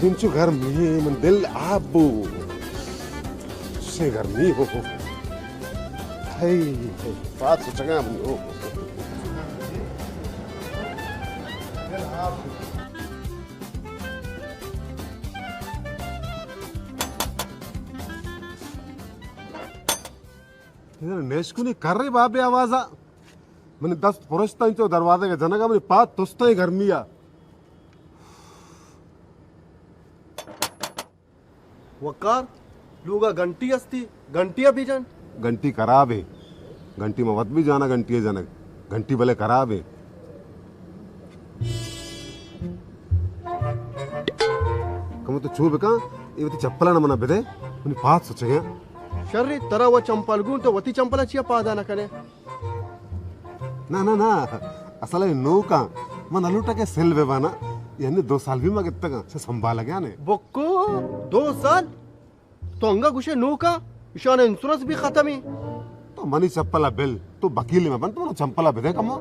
دل چو گرمی، من دل آپ بو۔ چے گرمی ہو۔ ہئی، ہئی، پاد سچگا منی ہو۔ ادھر نیشکونی کر رہے بابے آوازا۔ من دست پرشتا انچو دروازے کا جنگا، من پاد تستا گرمی آ۔ وقار، لوگا گھنٹی استی، گھنٹی ء بجن۔ گھنٹی خراب ہے۔ گھنٹی ما وت بھی جانا، گھنٹی جنگ۔ گھنٹی بلے خراب ہے۔ کمو تو چو بکن، اے وتی چپلاں منا بدے، منی پاد سچگا۔ شری، ترا و چمپل گون، تو وتی چمپلا چیا پادا نہ کنے؟ نہ، نہ، نہ، اصل ء نوکاں، من نہ لوٹاں کہ سل بہ بانا، یعنی دو سال بھی ما گتگاں، چہ سنبھالگا نے۔ بکو، دو سال؟ تو انگا گوشے نوکاں، ایشان انشورنس بھی ختم ہے۔ تو منی چپلا بل، تو وکیل میں بن، تو منو چمپلا بدے کمو۔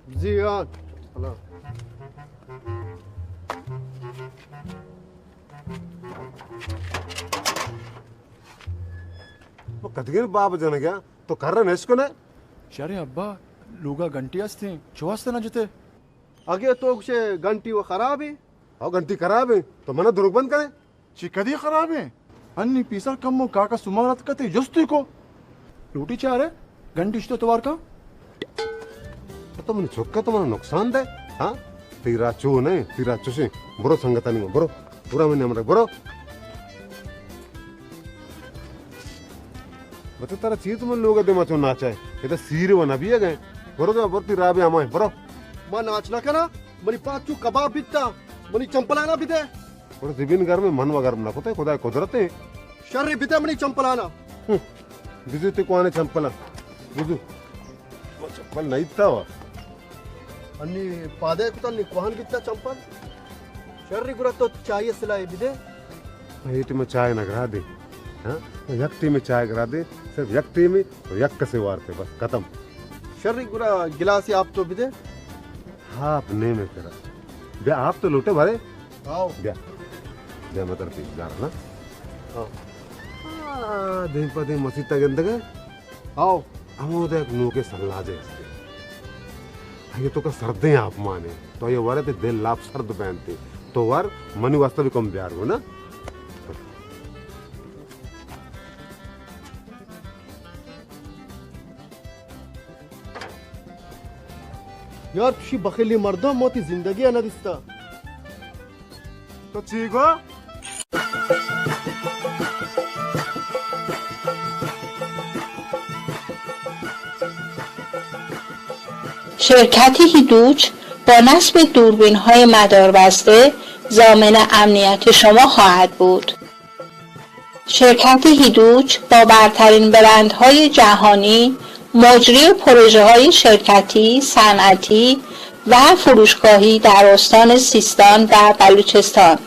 جی ہاں۔ تو کدگین باب جنگا، تو کر نیش کنے؟ شریں ابا، لوگا گھنٹی ہستیں، چو واسطہ نہ جتے؟ اگے تو گوشے گھنٹی و خراب ہے؟ او گھنٹی خراب ہے، تو منا دروگ بند کرے؟ چی کدی خراب ہے؟ انی پیسر کمو کاکا سمارت کتے جستی کو۔ لوٹی چارے، گھنٹی شتو توار کا۔ تو منی چکا تو منا نقصان دے، ہاں؟ تیرا چو نہیں، تیرا چوشیں۔ برو سنگتانی، برو۔ برو منی امرک، برو۔ بچہ ترا چیز من لوگ دیما چون ناچائے۔ ادا سیر و نبی گئے۔ برو دے، برو تی رابے ہمائے، برو۔ ما ناچ نہ کنا، منی پاد چو کباب بیتا، منی چمپلانا بدے۔ برو زبین گرم، من و گرم نہ کتے، خدای قدرت ہے۔ شر بدے منی چمپلانا۔ ہم۔ بزو تی کوانے چمپلا۔ بزو۔ چمپل نہیں تا وا۔ انی پادے کتا، نی کوہن بیتا چمپل۔ شری گڑا تو چائے سلائے بدے۔ اے ٹیم چائے نہ گرا دے۔ ہاں؟ یک ٹیم چائے گرا دے۔ صرف یک ٹیم، یک کسے وارتے، بس ختم۔ شری گڑا گلاسی آپ تو بدے۔ ہاں، آپ نیمے کرا۔ بیا آپ تو لوٹے بھرے۔ آؤ۔ بیا۔ بیا مطلب پیش دار نا۔ ہاں۔ آ، دیم پہ دیم مسیت گندگے۔ آؤ۔ ہمودا یک نوکیں سلاجے است۔ اگہ تو کا سردیں آپ مانے، تو یہ ورے تے دل لاپ سرد بینتے۔ تو ور منی واسطہ بھی کم بیار گو نا۔ یار، چوشی بخیلی مردم ما وتی زندگی ء نہ دیستا۔ تو چی گو؟ شرکت هیدوچ با نصب دوربین‌های مداربسته ضامن امنیت شما خواهد بود. شرکت هیدوچ با برترین برندهای جهانی مجری پروژه‌های شرکتی، صنعتی و فروشگاهی در استان سیستان و بلوچستان.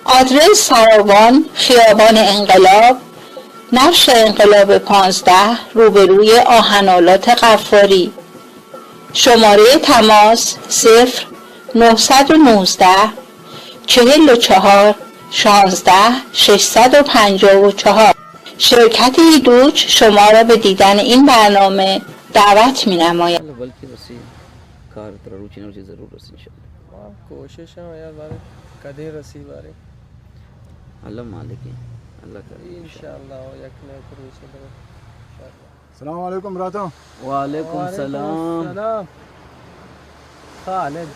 آدرس: سراوان، خیابان انقلاب، نفش انقلاب پانزده، روبروی آهن‌آلات غفاری. شمارهٔ تماس: صفر نهصد و نوزده، چهل و چهار، شانزده، ششصد و پنجاه و چهار. شرکت هیدوچ شما را به دیدن این برنامه دعوت می‌نماید. بلکہ رسی، کار ترا روچی نہ روچی ضرور رسی انشاءاللہ۔ کوشش ہم یار بارے کدے رسی بارے۔ اللہ مالک ہے، اللہ کرے۔ انشاءاللہ، یک نہ یک روچے برے۔ انشاءاللہ۔ السلام علیکم براتاں۔ وعلیکم السلام۔ خالد،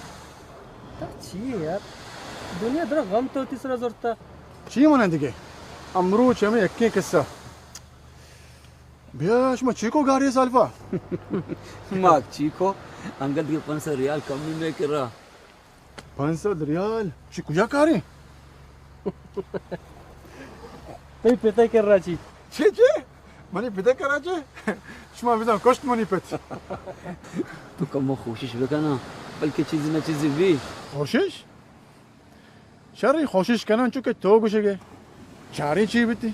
تا چی یار؟ دنیا درا غم تو تی سرا زرتا۔ چی منا دگہ؟ امروچ ہمے یکیں قصہ۔ بیا شما چی کو گاری سالفا؟ ما چی کو؟ انگت دگہ پنچ سد ریال کمی میں کرا۔ پنچ سد ریال؟ چی کجا کاریں؟ تئی پتا کرا چی؟ چی چی؟ منی پتا کرا چی؟ شما بزن کشت منی پت۔ تو کمو کوشش بکنا، بلکہ چیزی نہ چیزی بی۔ کوشش؟ شریں کوشش کناں چو کہ تو گوشگے۔ چاریں چی بیتی؟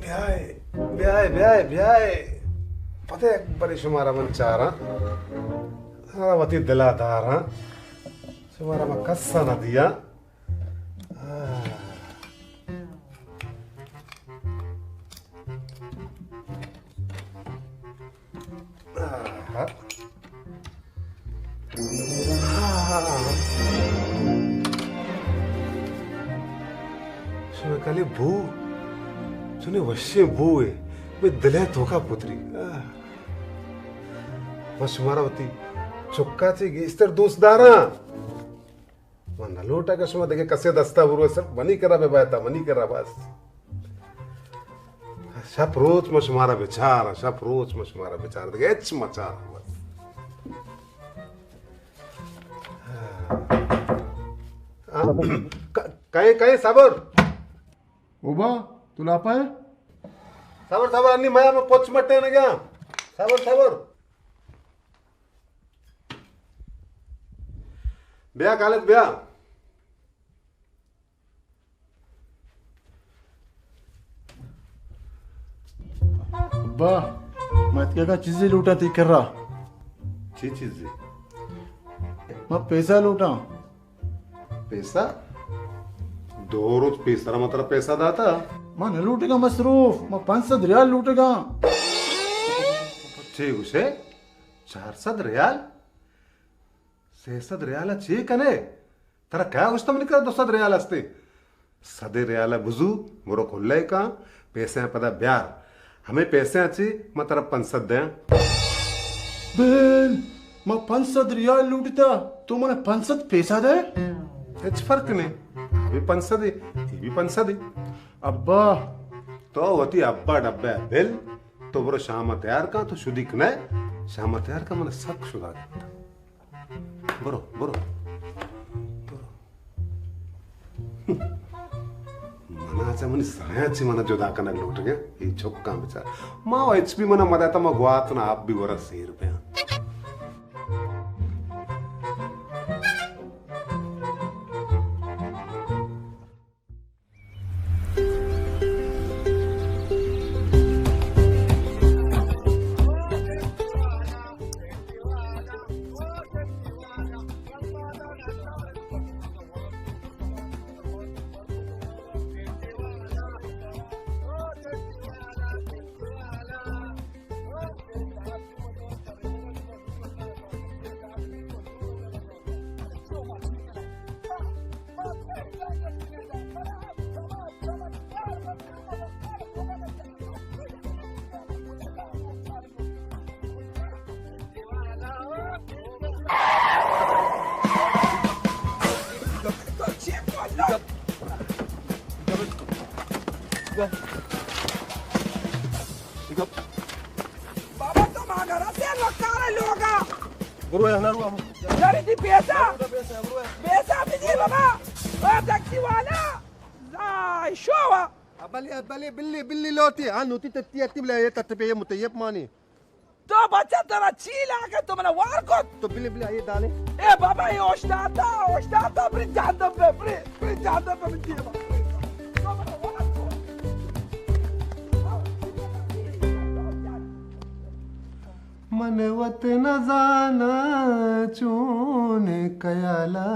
بیائے، بیائے، بیائے، بیائے۔ پدا یک برے شمارا من چاراں، آ، وتی دلا داراں، شمارا من کسا نہ دیاں۔ آہ۔ آہ۔ شمئے کلیں بو، چونیں وشیں بوئے، مئے دلئے توکا پتری۔ آہ۔ من شمارا وتی چکا چہ گیشتر دوست داراں۔ من نہ لوٹاں کہ شما دگہ کسے دستا برو، صرف منی کرا ببائیتا، منی کرا بس۔ شپ روچ من شمارا بچاراں، شپ روچ من شمارا بچاراں، دگہ ہچ مچاراں بس۔ آ، ک-، کئے، کئے صبر؟ او با، تو لاپا ئے؟ صبر، صبر، انی میا من پچ مٹے نہ گیا۔ صبر، صبر۔ بیا خالد، بیا۔ ابا، من اتکگاں چیزے لوٹاں تئی کرا۔ چی چیزے؟ من پیسہ لوٹاں۔ پیسہ؟ دو روچ پیسرا من ترا پیسہ داتا۔ من نہ لوٹگاں مصروف، من پنچ سد ریال لوٹگاں۔ چے گوشے؟ چار سد ریال؟ سئے سد ریال ء چے کن ئے؟ ترا کیا گوشتہ منی کرا دو سد ریال است انت؟ سدے ریال ء بزور، برو کلہ ء کن، پیسہ ء پدا بیار۔ ہمے پیسہ ء چہ من ترا پنچ سد دیاں۔ بل، ما پنچ سد ریال لوٹتا، تو منا پنچ سد پیسہ دے؟ ہچ فرق نہیں، اے بھی پنچ سد ہے، اے بھی پنچ سد ہے۔ ابا! تو وتی ابا ڈبہ ء بل، تو برو شام ء تیار کن، تو شدی کنئے، شام ء تیار کن، من سک شدا گپتا۔ برو، برو۔ برو۔ منا چہ منی سرا چہ منا جدا کنگ لوٹگے، اے چکاں بچار۔ ما و ہچ بھی منا مداتا، ما گوات نا آپ بھی ورا سیر بیاں۔ بابا، تو ماگرا سے نوکارا لوگا۔ برو، یہاں نہ رو، ہم۔ یاری، تئی پیسہ۔ برو، پیسہ، برو۔ پیسہ بدی بابا۔ او ٹیکسی والا۔ زائی شو۔ ابلی، ابلی، بلی، بلی لوٹی۔ ہاں، نوتی تتی اتی بلے، یہ تت پہ یہ متیب مانی۔ تو بچہ ترا چی لاگا، تو منا وار کت۔ تو بلی، بلی، آئیے دالے۔ اے بابا، اے اوشتاتا، اوشتاتا، پری جہنم پہ، پری، پری جہنم پہ من دیما۔ تو منا وار کت۔ من وت نزاناں چون کیالا،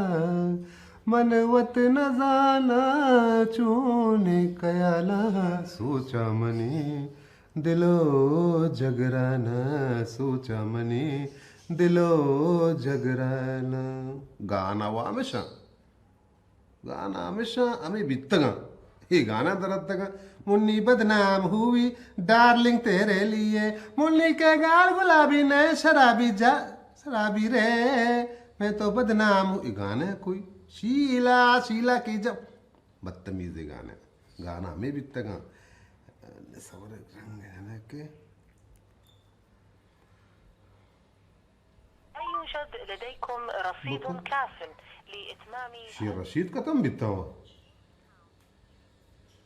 من وت نزاناں چون کیالا، سوچا منی دل و جگرانا، سوچا منی دل و جگرانا۔ گانا و ہمیشاں، گانا ہمیشاں ہمے بیتگاں۔ اے گانا درتگاں۔ منی بدنام ہوئی ڈارلنگ تیرے لیے، منی کے گال گلابی نئے شرابی جا، شرابی رے، میں تو بدنام ہوں۔ اے گانا کوئی شیلا، شیلا کی جب بدتمیزیں گانا۔ گانا ہمے بیتگاں۔ صبر رنگ ہے نا کہ لا يوجد لديكم رصيد بكل. كاف لإتمام شی رشید ختم بیتا ہوا۔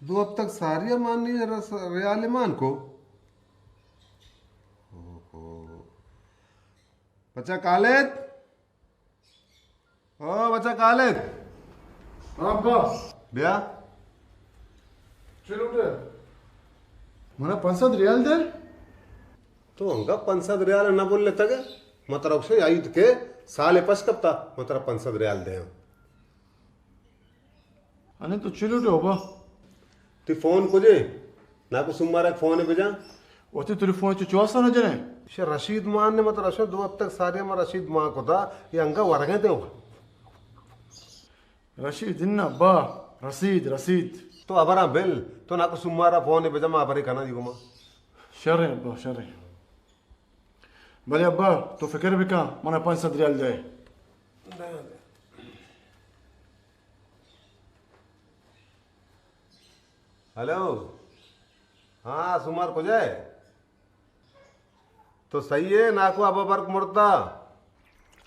دو ہفتگ ساری مانی رس-، ریال مان کو۔ اوہو۔ بچہ خالد۔ او بچہ خالد۔ ہاں ابا۔ بیا۔ چلو ڈے۔ منا پنچ سد ریال دے۔ تو انگا پنچ سد ریال نہ بولتگ؟ من ترا گوشاں عید کہ سال پش کپتا، من ترا پنچ سد ریال دیاں۔ انے تو چی لوٹے ابا؟ تی فون کجے؟ ناکو سومارا فون بجا۔ وتی تری فون چو چواسا نہ جنے؟ شے رشید مان نے مت رشو دو ہفتہ سارے ما رشید مان کو دا، یہ انگا ورگے تے۔ رشید نہ با، رسید، رسید۔ تو ابرا بل، تو ناکو سومارا فون بجا، ما ابرے کنا دیگو ما۔ شر ابا، شر۔ بلے ابا، تو فکر بکن، منا پنچ سد ریال دے۔ ہلو، ہاں، سومار کجا ہے؟ تو صحیح ہے، ناکو ابا برک مرتا۔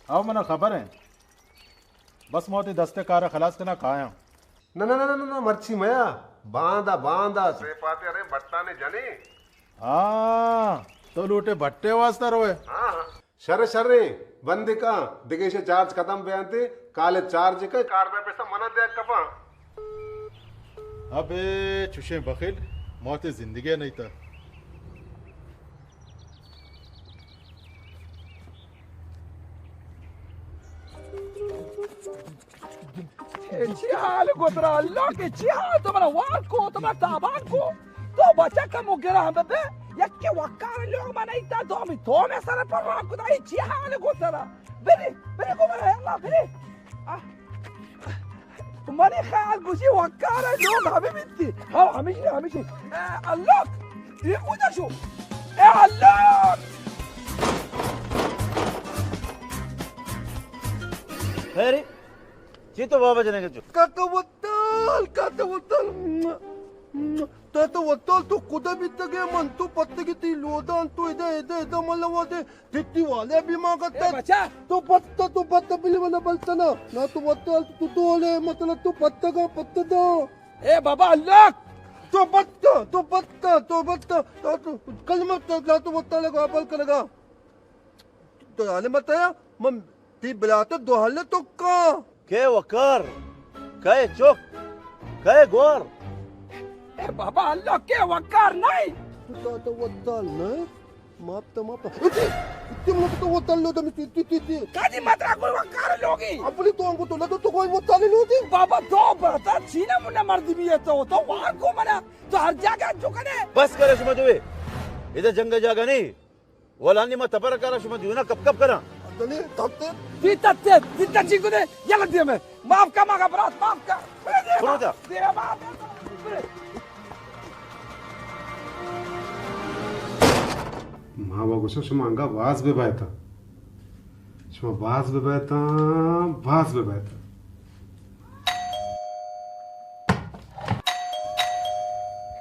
او، منا خبر ہے، بس موتی دستے کارا خلاص کنا کایاں۔ نہ، نہ، نہ، نہ، نہ، مرچی میا، باندا، باندا، سے پاتے ارے بٹانے جنے۔ ہاں، تو لوٹے بٹے واسطہ روئے؟ ہاں، ہاں۔ شر، شر، بند کن، دگہ ایشی چارج ختم بیانتے، کال چارج کن، کار بے پیسہ منا دے کپاں۔ ابے چوشیں بخیل، موت زندگی نہیں تا۔ اے چی حال گو ترا اللہ، کہ چی حال؟ تو منا وار کو، تو منا تابان کو۔ تو بچا کمو گرا ہم بے، یکے وکار لوگ منا ایتا، دومی تو میں سر پر راہ کدا، اے چی حال گو ترا؟ بری، بری کو منا اللہ، بری۔ آہ۔ منی خیال گوشی وکار لوگ ہمیں بیتی۔ ہاں، ہمیشی، ہمیشی۔ اے اللہ، یہ کجا شو؟ اے اللہ! خیری؟ چی تو بابا جنگ جو؟ کاکا وتال، کاکا وتال۔ تا تو وتال تو خدا بیتگے، من تو پتگی تی لودان، تو ادا، ادا، ادا ملوا دے۔ تتی والے بھی ماں کا اے بچا۔ تو پتا، تو پتا بلی منا بلتنا۔ نا تو وتال تو، تو لے مطلب تو پتگا، پتدا۔ اے بابا اللہ۔ تو پتا، تو پتا، تو پتا۔ تو، تو کلمہ تو، تو وتال کو عمل کرگا۔ تو حالے مت آیا، من تی بلاتے دو حالے تو کا۔ کئے وکار؟ کئے چک؟ کئے گوار؟ اے بابا اللہ، کئے وکار نہیں؟ تو تو وتال نہیں؟ ماپ تو ماپ۔ تی، تی مت تو وتال لو دم تی، تی، تی، تی۔ کدی مت را کوئی وکار لوگی؟ اپنی تو انگو تو لدو تو کوئی وتال لو دی۔ بابا تو بہتر چینا منا مردی بھی ہے تو، تو وار کو منا، تو ہر جگہ جو کنے۔ بس کرے شما دوے۔ ادھر جنگ جاگہ نہیں۔ ولانی ما تبر کرا شما دیونا کپ کپ کرا۔ دلی تتے۔ دی تتے، دی تچی کو دے، یلا دے میں۔ معاف کا ماگا برات، معاف کا۔ برو دا۔ دے معاف۔ ما وا گوشاں شما انگا باز بہ بایتا۔ شما باز بہ بایتا، باز بہ بایتا۔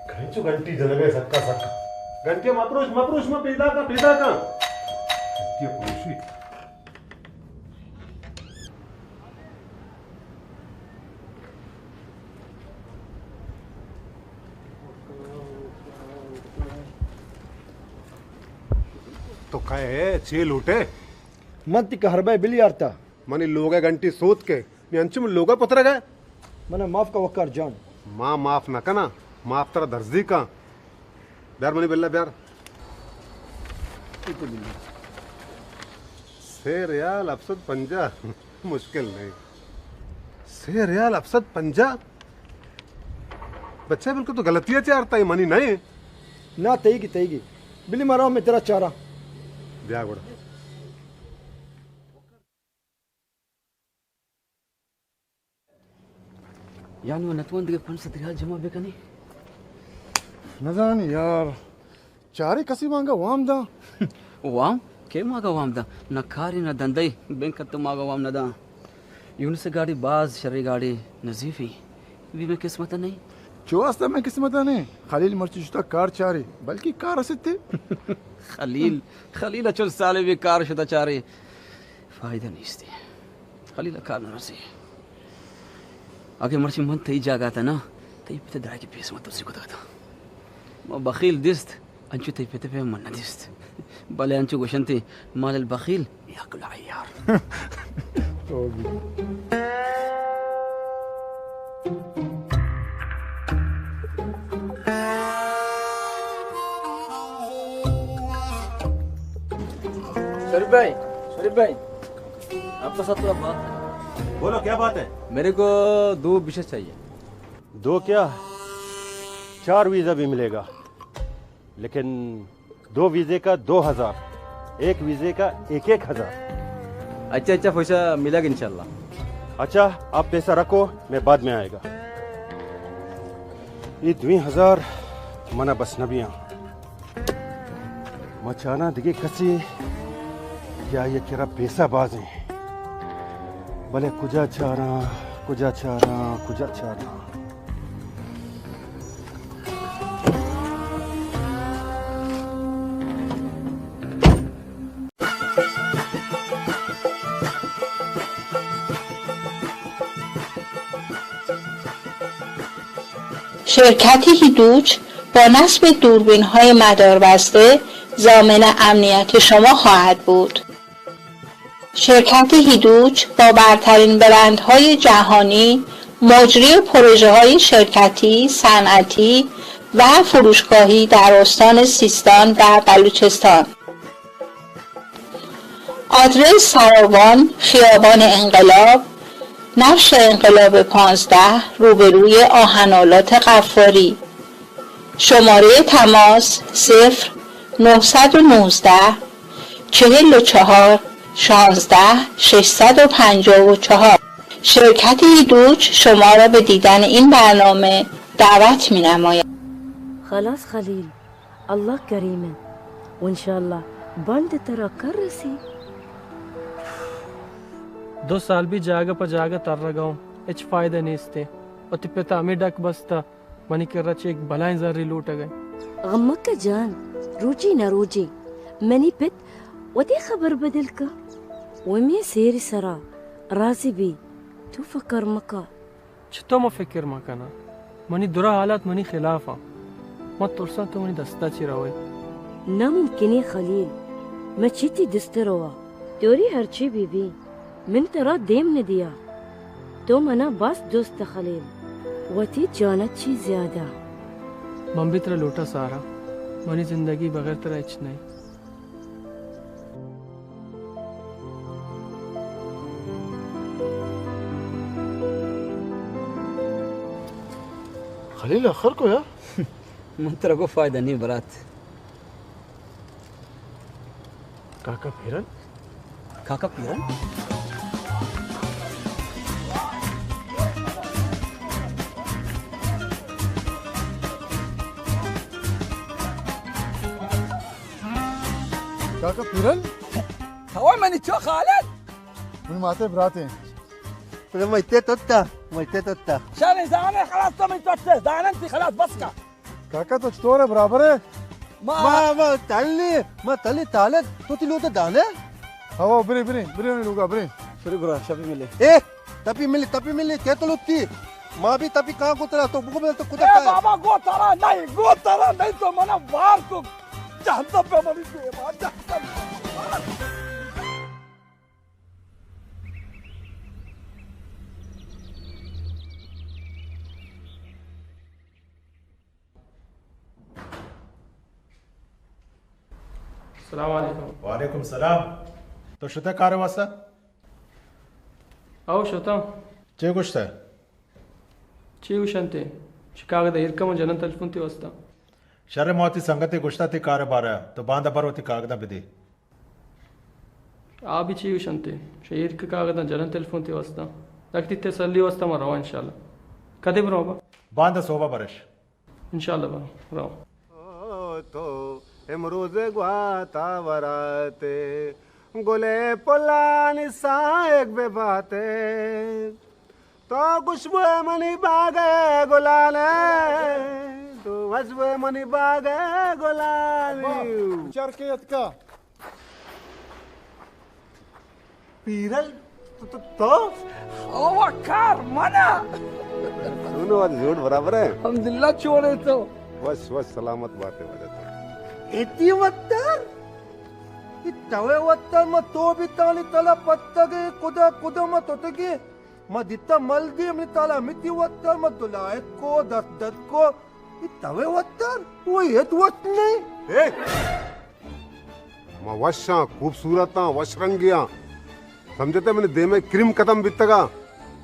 کئے چو گھنٹی جنگ ءَ سکا سک۔ گھنٹی ءَ مپروش، مپروش، ما پیدا کن، پیدا کن۔ گھنٹی ءَ پروشی۔ تو کئے ئے؟ چے لوٹ ئے؟ من تئی کہربا ءِ بل یارتا۔ منی لوگ ءِ گھنٹی سوت کے۔ نی انچو من لوگ ءَ پترگ ءَ۔ من ءَ معاف کا وقار جان۔ ما معاف نہ کناں، معاف ترا درزی کاں۔ بیار منی بل ءَ بیار۔ سے ریال ہپت سد پنجاہ، مشکل نہیں۔ سے ریال ہپت سد پنجاہ؟ بچہ بالکل تو غلطی ءَ چارتا، اے منی نہیں۔ نہ، تئیگی، تئیگی۔ بلی مارا میں ترا چارا۔ بیا گڑا۔ یعنی نتوان دگہ پنچ سد ریال جمع بکنی؟ نزانی یار، چارے کسی مانگا وام داں؟ وام؟ کئے ماگا وام داں؟ نہ کاری نہ دندے، بینک تو ماگا وام نہ داں۔ یونس گاڑی باز شریں گاڑی، نظیفی۔ بی میں قسمت نہیں۔ چو واسطہ میں قسمت نہیں؟ خلیل مرچی شتا کار چاری، بلکہ کار استے۔ خلیل، خلیل اچل سالے بھی کار شتا چاری۔ فائدہ نیستی۔ خلیل ءَ کار نہ رسی۔ اگہ مرچی من تئی جاگہ ءَ اتاں نا، تئی پت ءِ درائگی پیس من ترسی کتگ اتاں۔ ما بخیل دیست، انچو تئی پت ءَ پہ من نہ دیست۔ بلے انچو گوشنتی، مال البخیل یاکل العیار۔ تو بھی۔ شریف بھائی، شریف بھائی، آپ کا ساتھ تھوڑا بات ہے۔ بولو، کیا بات ہے؟ میرے کو دو ویزا چاہیے۔ دو کیا، چار ویزا بھی ملے گا، لیکن دو ویزے کا دو ہزار، ایک ویزے کا ایک ایک ہزار۔ اچھا، اچھا، پیسہ ملے گا انشاءاللہ۔ اچھا، آپ پیسہ رکھو، میں بعد میں آئے گا۔ یہ دوئیں ہزار منا بس نہ بیاں۔ ما چاراں دگہ کسے کہ آئی ءِ کرا پیسہ باز ایں، بلے کجا چاراں، کجا چاراں، کجا چاراں؟ شرکت هیدوچ با نصب دوربین‌های مداربسته ضامن امنیت شما خواهد بود. شرکت هیدوچ با برترین برندهای جهانی مجری پروژه‌های شرکتی، صنعتی و فروشگاهی در استان سیستان و بلوچستان. آدرس: سراوان، خیابان انقلاب، نفش انقلاب پانزده، روبروی آهن‌آلات غفاری. شمارهٔ تماس: صفر نهصد و نوزده، چهل و چهار، شانزده، ششصد و پنجاه و چهار. شرکت هیدوچ شما را به دیدن این برنامه دعوت می‌نماید. خلاص خلیل، اللہ کریم انت، و انشاءاللہ بند ترا کر رسی. دو سال بی جاگہ پہ جاگہ ترگا اوں، ہچ فائدہ نیست. وتی پت ءَ ہمے ڈک بستہ، منی کرا چہ یک بلائیں زرے لوٹگ ءَ. غم مکہ جان، روچے نہ روچے منی پت وتی خبر بدل کن. و ہمے سیر سرا راضی بی، تو فکر مکہ. چتو ما فکر مہ کناں؟ منی درا حالات منی خلاف آں. من ترساں تو منی دستا چی روئے. ناممکنے خلیل، من چی تی دست روا؟ توری ہرچی بی بی، من ترا دیم ندیا. تو منا باز دوست خلیل، وتی جانا چی زیادہ. من بھی ترا لوٹا سارا، منی زندگی بغیر ترا ہچ نہیں. خلیل، آخر کو یار؟ من ترا گو فائدہ نہیں برات. کاکا پیرن؟ کاکا پیرن؟ کاکا پیرن؟ تو منی چو خالد؟ منی ماتے براتے. تو میتے توتا، میتے توتا. شر زانے خلاص تو منی توتے، زانن تی خلاص بس کا. کاکا تو چطور ہے، برابر ہے؟ ما ما، ما تلی، ما تلی تالت، تو تی لوتے دانے؟ ہوا، برے، برے، برے لوگا، برے. برے برا، شپی ملے. اے، تپی ملی، تپی ملی، کے تو لوتی؟ ما بھی تپی کہاں کو ترا، تو بگو بل تو کتا اے کہاں ہے؟ بابا، گو ترا نہیں، گو ترا نہیں تو منا وار کو جہنم پہ منی دیما، جہنم پہ. السلام علیکم. وعلیکم السلام. تو شتہ کار واسطہ؟ او شتاں. چے گوشتہ؟ چے گوشنتے؟ چہ کاغد ایر کم جنن تلفون تی واسطہ. شر، ما وتی سنگتے گوشتہ تی کار بارہ، تو باندا بر وتی کاغداں بدے. آ بھی چی گوشنتے؟ شہ ایر کہ کاغداں جنن تلفون تی واسطہ. دکتی تسلی واسطہ ما رواں انشاءاللہ. کدے برو با؟ باندا صوبہ برش. انشاءاللہ با، رواں. تو امروز گواتا وراتے، گلے پلانی سائگ بباتے. تو خوشبو منی باغ گلان ئے، تو خوشبو منی باغ گلانی. چرکے اتکا. پیرل، تو، تو، تو؟ او کار منا. سونو، آج جوڑ برابر ہے؟ الحمدللہ، چوڑے تو. وش، وش، سلامت باتے واجہ تو. ایتی وتر؟ ای توے وتر ما تو بیتانی تلا پتگے، کدا، کدا ما توتگے. ما دیتا مل دی منی تالا متی وتر، ما دلائک کو، دست دد کو. ای توے وتر؟ وہ ایت وت نہیں. اے! ما وشاں، خوبصورتاں، وش رنگیاں۔ سمجھتے، منی دیمے کریم ختم بیتگا۔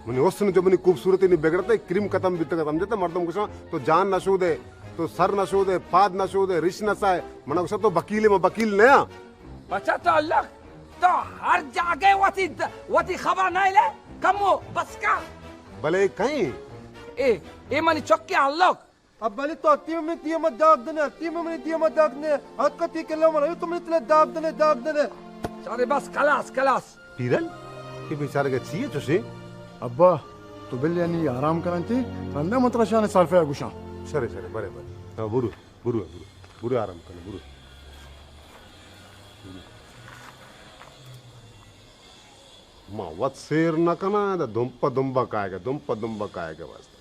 منی حسن جو منی خوبصورتی نی بگڑتے، کریم ختم بیتگا۔ سمجھتے، مردم گوشاں تو جان نشودے، تو سر نشودے، پاد نشودے، ریش نسائے۔ منا گوشاں تو وکیلے، من وکیل نیاں۔ بچا تو اللہ، تو ہر جاگہ وتی، وتی خبر نہ لے، کمو بس کا۔ بلے کہیں؟ اے، اے منی چکے اللہ۔ ابا علی، تو تیم منی دیما داغ دنے، تیم منی دیما داغ دنے۔ حق تی کلام رہی، تو منی تلے داغ دنے، داغ دنے۔ چارے بس، خلاص، خلاص۔ پیرل، کہ بیچارہ کا چیئے چوشیں؟ ابا، تو بل یعنی آرام کرن تی، رندا من ترا شان سالفہ گوشاں۔ شرے، شرے، برے، برے۔ ہاں، برو، برو، برو، برو آرام کنے، برو۔ ما وت سیر نہ کناں، دا دمپ دمبا کائے گا، دمپ دمبا کائے گا واسطہ۔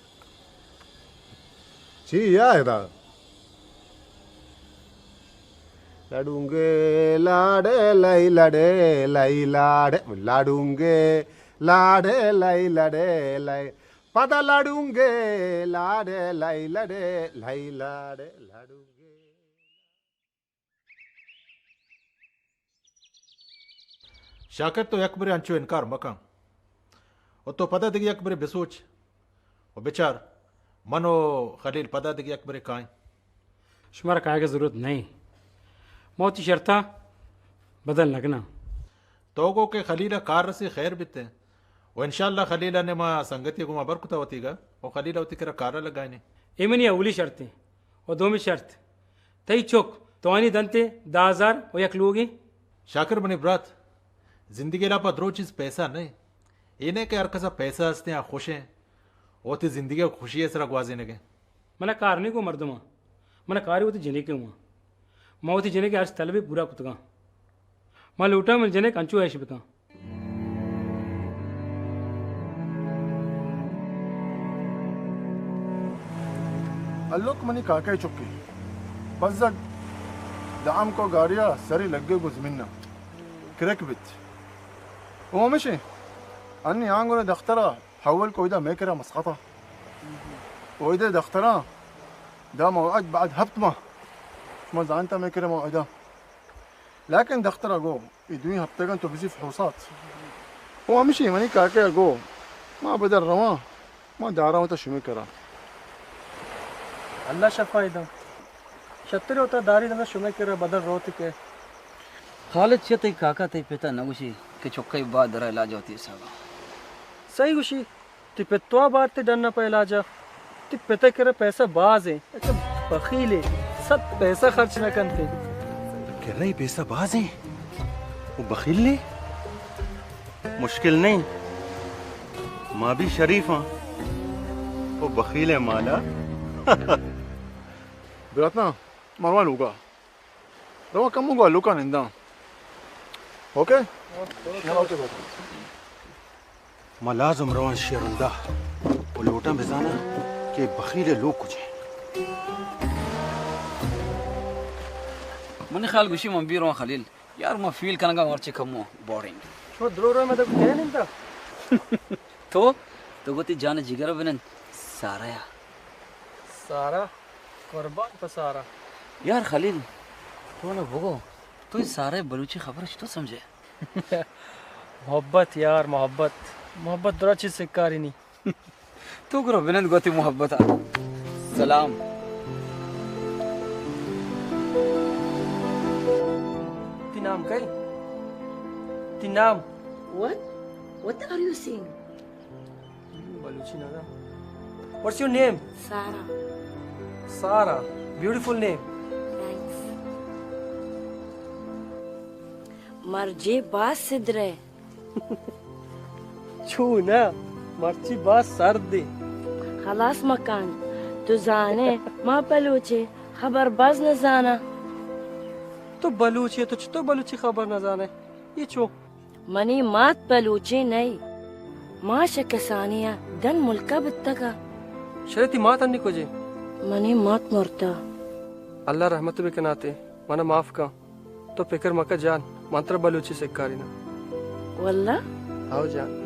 چی یا ادا؟ لڑونگے لاڑے لئی لڑے لئی لاڑے، لڑونگے لاڑے لئی لڑے لئی، پدا لڑونگے لاڑے لئی لڑے لئی لاڑے، لڑونگے۔ شاکر، تو یک برے انچو انکار مکن۔ و تو پدا دگہ یک برے بسوچ و بچار، من و خلیل پدا دگہ یک برے کائیں۔ شمارا کائیگ ء ضرورت نہ انت۔ ما وتی شرطاں بدل نہ کناں۔ تو گو کہ خلیل ء کار رسی خیر بیت انت۔ و انشاءاللہ خلیل ء نے ما سنگتی گوما بر کتا وتیگا و خلیل ء وتی کرا کارا لگائینیں۔ اے منی اولی شرط انت۔ و دومی شرط، تئی چک توانی دنتے دہ ہزار و یک لوگے۔ شاکر منی برات، زندگی لاپا درو چیز پیسہ نہ انت۔ اے نہ کہ ہر کسا پیسہ ہستیں آ خوش انت و وتی زندگی خوشی ء سرا گوازینگ انت۔ منا کار نہ گوں مردماں، منا کار وتی جنک ء ہوں۔ ما وتی جنک ء ہرچ طلبے پورا کتگاں۔ ما لوٹاں من جنک انچو عیش بکاں۔ ہلک منی کاکے چکے بزگ دام کو گاڑیا سری لگے گو زمین نا کرک بیت۔ او ہمشے انی آنگو دخترا حول کو ادا مے کرا مسخطا۔ او ادا دخترا دا موعد بعد ہفت ماہ۔ شما زانتا مے کرا موعدا۔ لیکن دخترا گو، اے دوئیں ہفتگاں تو بزی فحوصات۔ او ہمشی منی کاکے گو، ما بدر رواں، ما داراں وتا شمے کرا۔ اللہ شفائی داں۔ شتر وتا داری داں شمے کرا بدر روت کے۔ خالد چہ تئی کاکا تئی پتا نگوشی کہ چکئی با درا علاج وتی حسابا۔ صحیح گوشی۔ تئی پتوا بارت ڈن پہ علاجا۔ تئی پت ء کرا پیسہ باز ایں، اچھا بخیل ایں، سد پیسہ خرچ نہ کنت ایں۔ کرا پیسہ باز ایں، او بخیل ایں؟ مشکل نہیں، ما بھی شریف ہاں، او بخیل ایں مالا۔ براتنا، مروان ہوگا۔ رواں کمو گوں ہلوکاں ننداں۔ اوکے؟ Okay, okay. ما لازم رواں شیرندا و لوٹاں بزاناں کہ بخیل ء لوگ کجا۔ منی خیال گوشی من بی رواں خلیل۔ یار، ما فیل کنگا مرچی کمو بورنگ۔ شما درو روئے مدد کیا نندا؟ تو، تو گوتی جان جگر بنند سارا یا۔ سارا؟ قربان پہ سارا۔ یار خلیل، تو نہ بگو، تو اے سارا بلوچی خبر چطور سمجھے؟ محبت یار، محبت۔ محبت درا چیز سکاری نی۔ تو گرو بنند گوتی محبت۔ سلام۔ تی نام کئی؟ تی نام؟ What? What are you saying? Balochi نہ دا۔ What's your name? Sara. Sara. Beautiful name. Thanks. مرچی باز سدرے۔ چو نا، مرچی باز سردے۔ خلاص مکن، تو زانے، ما بلوچے خبر باز نزانا۔ تو بلوچے، تو چطور بلوچی خبر نزانے؟ یہ چو؟ منی مات بلوچے نئی۔ ما شہ کسانی ء دن ملکا بتگا۔ شرے تی مات انی کجے؟ منی مات مرتا۔ اللہ رحمت بکناتے، منا معاف کن۔ تو فکر مکن جان، من ترا بلوچی سکاریناں۔ واللہ؟ ہاو جان۔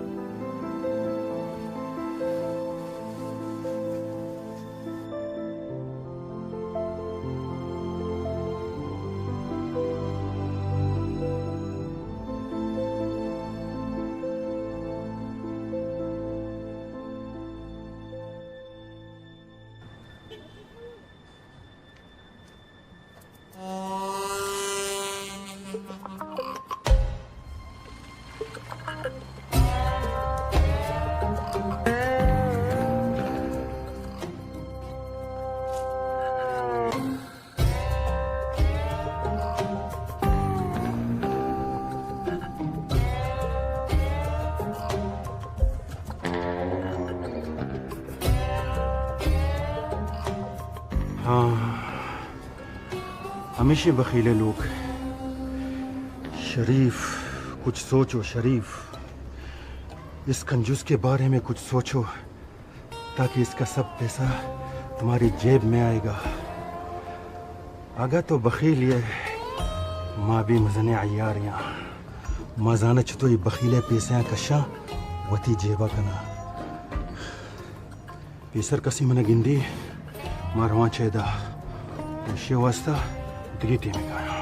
ہاں، ہمیشیں بخیلیں لوگ۔ شریف، کچھ سوچو شریف، اس کنجوس کے بارے میں کچھ سوچو، تاکہ اس کا سب پیسہ تمہاری جیب میں آئے گا۔ اگاں تو بخیل ئے، ما بھی مزنیں عیارے آں۔ ما زاناں چتو اے بخیلیں پیسہاں کشاں، وتی جیبا کناں۔ پیسر کسے من ءَ گندی، ما رواں چہ ادا۔ ایشی ءِ واستا دگہ ٹیمے کایاں۔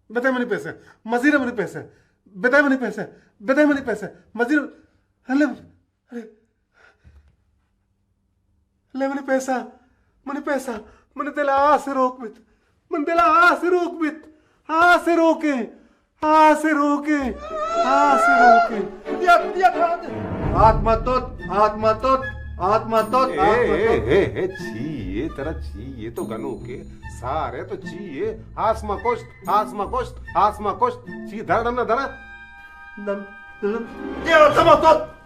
بدئے منی پیسہ، مزیر منی پیسہ، بدئے منی پیسہ، بدئے منی پیسہ، مزیر، ہلے، ہلے۔ لے منی پیسہ، منی پیسہ، منی دل ءَ آس روک بیت، من دل ءَ آس روک بیت، آس روکیں، آس روکیں، آس روکیں۔ دیت، دیت، ہاتھ۔ ہاتھ مت توت، ہاتھ مت توت، ہاتھ مت توت، اے، ہاتھ مت اے، توت۔ اے، اے، چی اے ترا چی اے؟ تو گنوکے سارے تو چی اے؟ آس ما کشت، آس ما کشت، آس ما کشت۔ چی دھر ڈنا دھرا؟ دم، دم، اے ہاتھ مت توت۔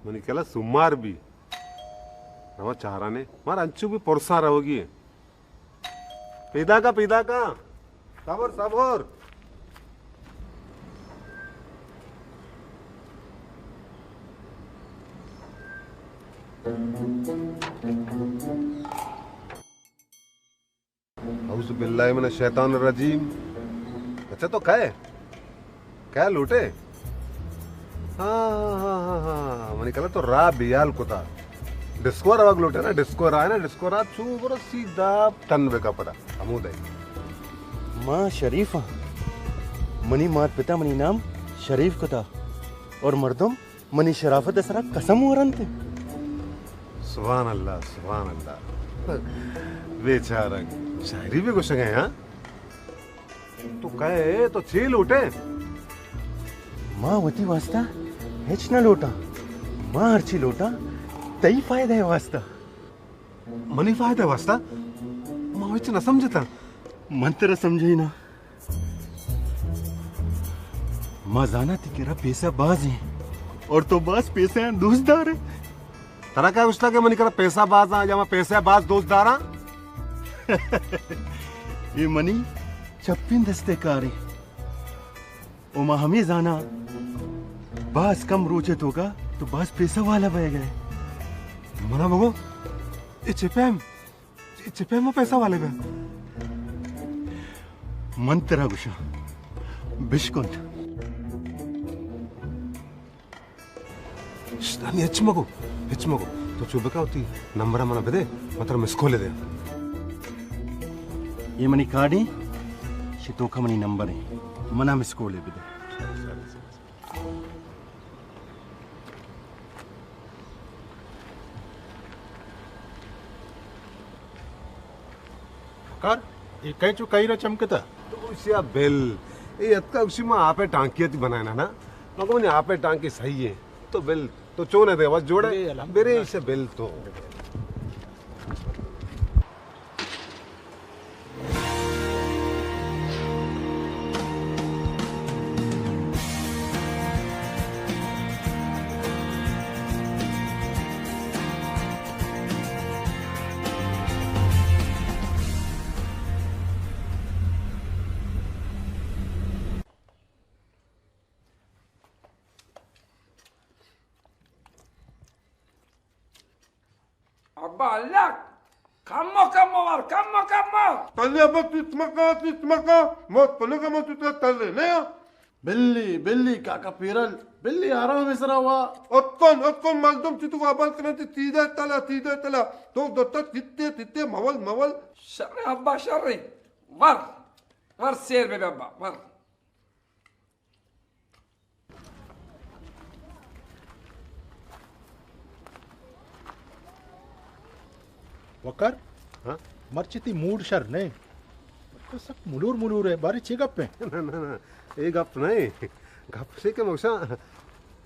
منی کلا سمار بی۔ روا چارانے۔ مار انچو بی پرسا روگی۔ پیداکا، پیداکا۔ صبر، صبر۔ اعوذ باللہ من الشیطان الرجیم۔ اچھا، تو کئے؟ کئے لوٹے؟ ہاں، ہاں، ہاں، ہاں، ہاں۔ منی کلا تو راہ بیال کتا۔ ڈسکو روگ لوٹے نا، ڈسکو راہ نا، ڈسکو راہ چو برو سیدھا ٹن بکا پدا۔ ہمودے۔ ما شریف ہاں۔ منی مات پتا منی نام شریف کتا۔ اور مردم منی شرافت ءِ سرا قسم ورنت۔ سبحان اللہ، سبحان اللہ۔ بیچارگ، شاعری بی گوشگ ئے، ہاں؟ تو کئے، تو چے لوٹے؟ ما وتی واسطہ ہچ نہ لوٹاں۔ ما ہرچی لوٹاں، تئی فائدہ ءِ واسطہ۔ منی فائدہ ءِ واسطہ؟ ما ہچ نہ سمجھتاں۔ من ترا سمجھائیناں۔ ما زاناں تئی کرا پیسہ باز ایں اور تو باز پیسہ آں دوست دارے۔ ترا کئے گوشتا کہ منی کرا پیسہ باز آں یا ما پیسہ باز دوست داراں؟ اے منی چپیں دست ءِ کارے۔ او ما ہمے زاناں باز کم روچ ءِ توکا تو باز پیسہ والا بئیگ ئے۔ منا بگو، اے چے پیم؟ چہ، چہ پیم پیسہ والے بہ؟ من ترا گوشاں، بشکنت۔ شت، ہنی ہچ مگو، ہچ مگو۔ تو چو بکا وتی نمبر منا بدے، من ترا مس کال دے۔ اے منی کارڈ ایں، شی توکا منی نمبر ایں، منا مس کال بدے۔ کار، اے کئے چو کئیرا چمکتا؟ تو گوشیا بل، اے اتکا گوشی ما آپ ءِ ٹانکی تی بنائنا نا، مگو منی آپ ءِ ٹانکی صحیح ایں۔ تو بل، تو چون ئے دے، بس جوڑ ئے؟ بلے، الحمدللہ۔ برے ایشی بل تو۔ ابا اللہ، کمو کمو ور، کمو کمو۔ تلے ابا، تیت مکا، تیت مکا، موت پنگا، موت تو تلے نیا۔ بلی، بلی، کاکا پیرل، بلی، آرام سرا وا۔ اتکن، اتکن، مردم چی تو ابل کنن، تی تیدے تلا، تیدے تلا۔ تو دوتا تیتے، تیتے، مول، مول۔ شر ابا، شر۔ ور، ور سیر بے ابا، ور۔ وقار؟ ہاں؟ مرچی تی موڈ شر نہ؟ تو سک ملور ملور ہے، بارے چی گپ ہے؟ نہ، نہ، نہ، اے گپ نہ۔ گپ سے کہ موشا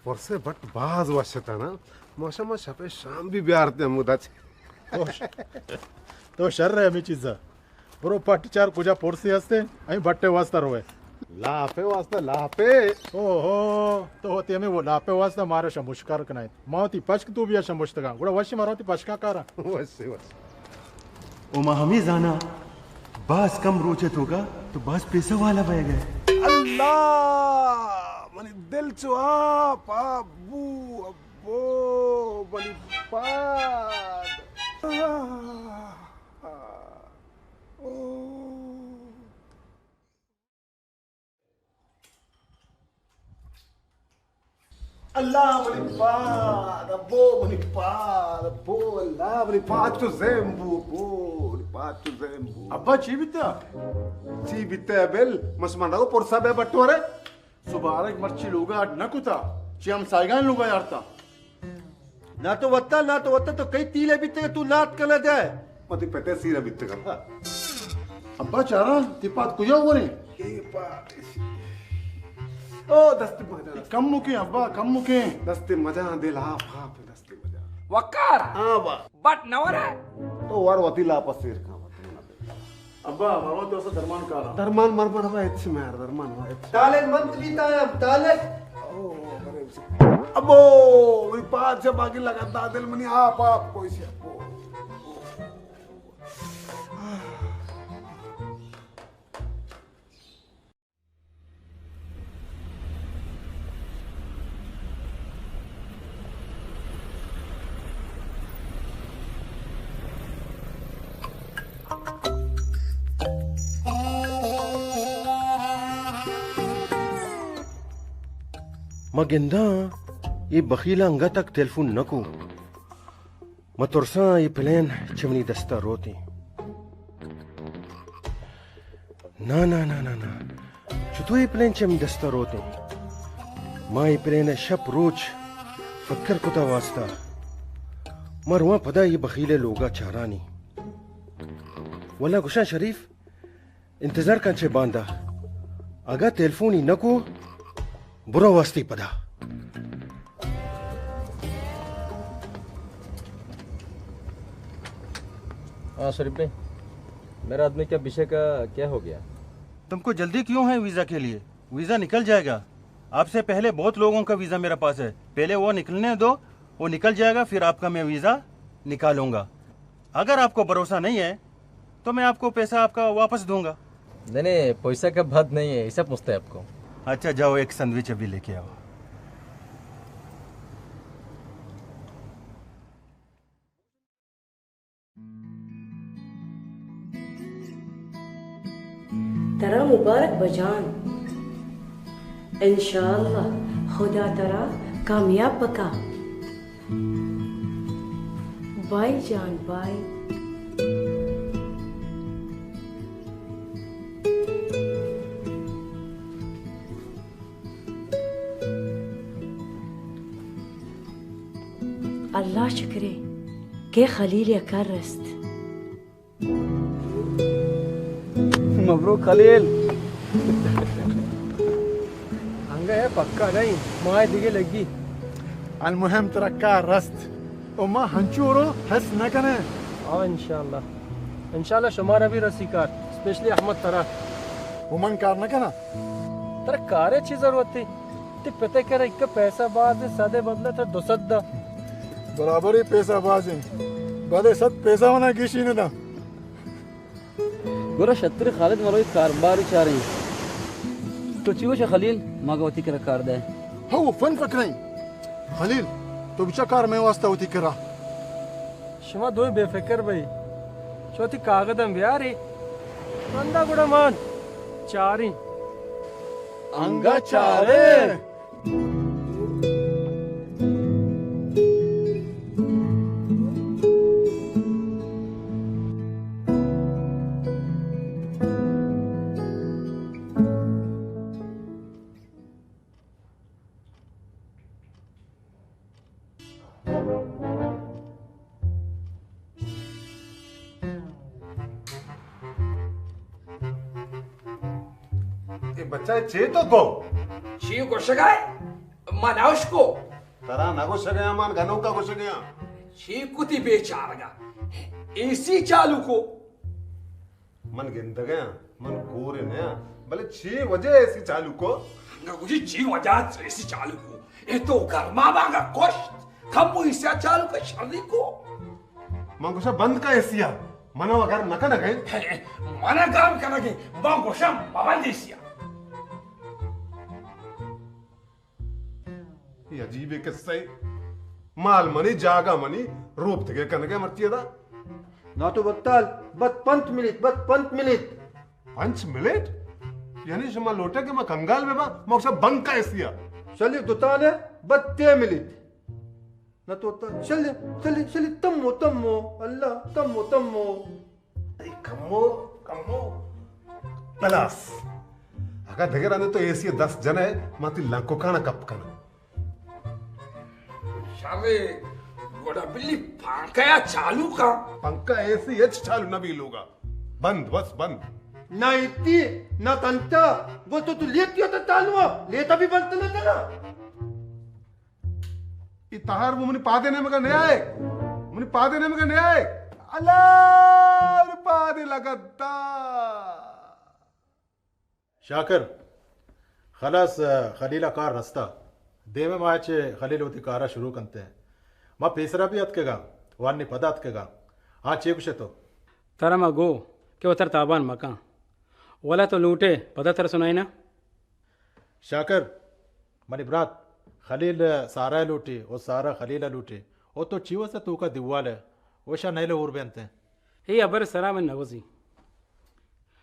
پرسے بٹ باز وشتا نا۔ موشا ما شپے شام بھی بیارتے ہم ادا چے۔ تو ش-، تو شر ہے ہمیں چیزا۔ برو پٹ چار کجا پرسے ہستے، ایں بٹے واسطہ روئے۔ لاپے واسطہ، لاپے۔ او ہو، تو ہوتی ہمیں وہ لاپے واسطہ مارا شمشکار کنائے۔ ما ہوتی پشک تو بیا شمشتگا۔ گڑا وشی مارا ہوتی پشکا کارا۔ وشی، وشی۔ او ما ہمیں زانا، باز کم روچے تو کا، تو باز پیسہ والا بہ گئے۔ اللہ! منی دل چو آپ، آپ بو، ابو، منی پاد۔ آہ! اللہ منی پاد، ابو منی پاد، ابو اللہ منی پاد چو زیم بو، ابو منی پاد چو زیم بو۔ ابا چی بیتا؟ چی بیتا بل؟ مس من رو پرسا بے بٹورے۔ سبارگ مرچی لوگا اڈ نہ کتا، چی ہمسایگان لوگا یارتا۔ نہ تو وتا، نہ تو وتا، تو کئی تیلے بیتگے تو لات کنے دے۔ پتی پتے سیرا بیتگا۔ ابا چاراں، تی پاد کجا وریں؟ اے پاد اسی۔ او دست مجا۔ کم مکیں ابا، کم مکیں۔ دست مجا، دل آپ آپ دست مجا۔ وقار۔ ہاں با۔ بٹ نہ ورے؟ تو ور وتی لاپا سیر کن وتی۔ ابا، مرو تو اسا درمان کاراں۔ درمان مر مر ابا، ہچ مہر، درمان ابا، ہچ۔ طالب منت بیتا ہے، طالب۔ او، ابو، منی پاد چا باقی لگا دا دل منی آپ، آپ کوئی سے، ابو۔ ما گنداں اے بخیل انگت تک ٹیلیفون نہ کو۔ ما ترساں اے پلین چہ منی دستا روتیں۔ نا، نا، نا، نا، نا۔ چتو اے پلین چہ منی دستا روتیں؟ ما اے پلین ء شپ روچ پکر کتا واسطہ۔ ما رواں پدا اے بخیل ء لوگا چارانی۔ ولا گشاں شریف، انتظار کن چہ باندا۔ اگاں ٹیلیفونی نہ کو، برو واسطے پدا۔ ہاں شریف بھائی، میرا آدمی کا پیچھے کا کیا ہو گیا؟ تم کو جلدی کیوں ہے ویزا کے لیے؟ ویزا نکل جائے گا۔ آپ سے پہلے بہت لوگوں کا ویزا میرے پاس ہے، پہلے وہ نکلنے دو، وہ نکل جائے گا، پھر آپ کا میں ویزا نکالوں گا۔ اگر آپ کو بھروسہ نہیں ہے تو میں آپ کو پیسہ آپ کا واپس دوں گا۔ نہیں نہیں، پیسہ کا بات نہیں ہے، حساب مست ہے آپ کو۔ اچھا جاؤ، ایک سینڈوچ ابھی لے کے آؤ۔ ترا مبارک بجان، انشاءاللہ خدا ترا کامیاب بکا۔ بائے جان، بائے۔ اللہ شکرے کہ خلیل ء کر رست۔ مبروک خلیل۔ انگہ اے پکا نہیں، ماہ دگہ لگی۔ المہم ترا کار رست۔ او ما ہنچو رو حس نہ کنے۔ ہاں، انشاءاللہ۔ انشاءاللہ شمارا بھی رسی کار، اسپیشلی احمد ترا۔ او من کار نہ کنا۔ ترا کارے چی ضرورت تھی؟ تی پتے کرا ایک پیسہ باز ہے، صدے بدلہ ترا دو سد دا۔ برابر ہی پیسہ باز ہے، بلے صد پیسہ منا گیشی نہ دا۔ گڑا شتر خالد، مروی کاربار چاریں۔ تو چی گوشے خلیل؟ ما گو وتی کرا کار دے۔ ہو، فن فکریں۔ خلیل، تو بچا کار میں واسطہ وتی کرا۔ شما دوئیں بے فکر بئے۔ چو وتی کاگداں بیارے۔ رندا گڑا مان چاریں۔ انگا چارے۔ اے بچہ چے تو گو؟ چی گوشگا ئے؟ من اوشکو۔ ترا نہ گوشگا، من گنوکا گوشگا۔ چی کتی بیچارگا؟ اے سی چالو کو۔ من گندگا، من کور نیا، بلے چی وجہ اے سی چالو کو؟ انگا گوشی چی وجہ اے سی چالو کو؟ اے تو گرما بانگا کشت، کمو اے سی چالو کو شری کو۔ من گوشا بند کا اے سی ءَ، من ءَ گرم نہ کنگ ءَ۔ من ءَ گرم کنگ ءَ، من گوشاں مبند اے سی ءَ۔ اے عجیبیں قصہ ئے۔ مال منی، جاگہ منی، روپتگے کنگ ءَ مرچی ادا۔ نا تو بتال، بت پنچ منٹ، بت پنچ منٹ۔ پنچ منٹ؟ یعنی شما لوٹے کہ ما کنگال بہ باں؟ ما گوشاں بند کا اے سی ءَ۔ چلی دوتانے، بت تے منٹ۔ نہ تو تا-، شلے، شلے، شلے، تمو، تمو، اللہ، تمو، تمو۔ اے کمو، کمو۔ پلاس۔ اگاں دگہ رندے تو اے سی ءَ دست جنئے، ما تئی لنککاں کپ کناں۔ شرے، گڑا بلی پنکھا یا چالو کن۔ پنکھا اے سی ہچ چالو نہ بی لوگا۔ بند، بس بند۔ نہ ایتی، نہ تنتا۔ گو تو، تو لیتی ہو تو چالو، لیتا بھی بند نہ تھا۔ اے تہار وہ منی پادے نیمگا نیائے، منی پادے نیمگا نیائے۔ اللہ، منی پادے لگتا۔ شاکر، خلاص، خلیل ءَ کار رستا۔ دیم ءَ ما چہ خلیل وتی کارا شروع کنتے۔ ما پیسرا بھی اتکگاں، وانی پدا اتکگاں۔ آ چے گوشے تو؟ ترا ما گو کہ وتر تابان مکن۔ ولا تو لوٹے، پدا ترا سنائینا۔ شاکر، منی برات، خلیل سارا ءَ لوٹی، او سارا خلیل ءَ لوٹی، او تو چی واسطہ توکا دیوال ئے؟ او شا نیلے ہور بینت۔ اے ہبر سرا من نگوزی۔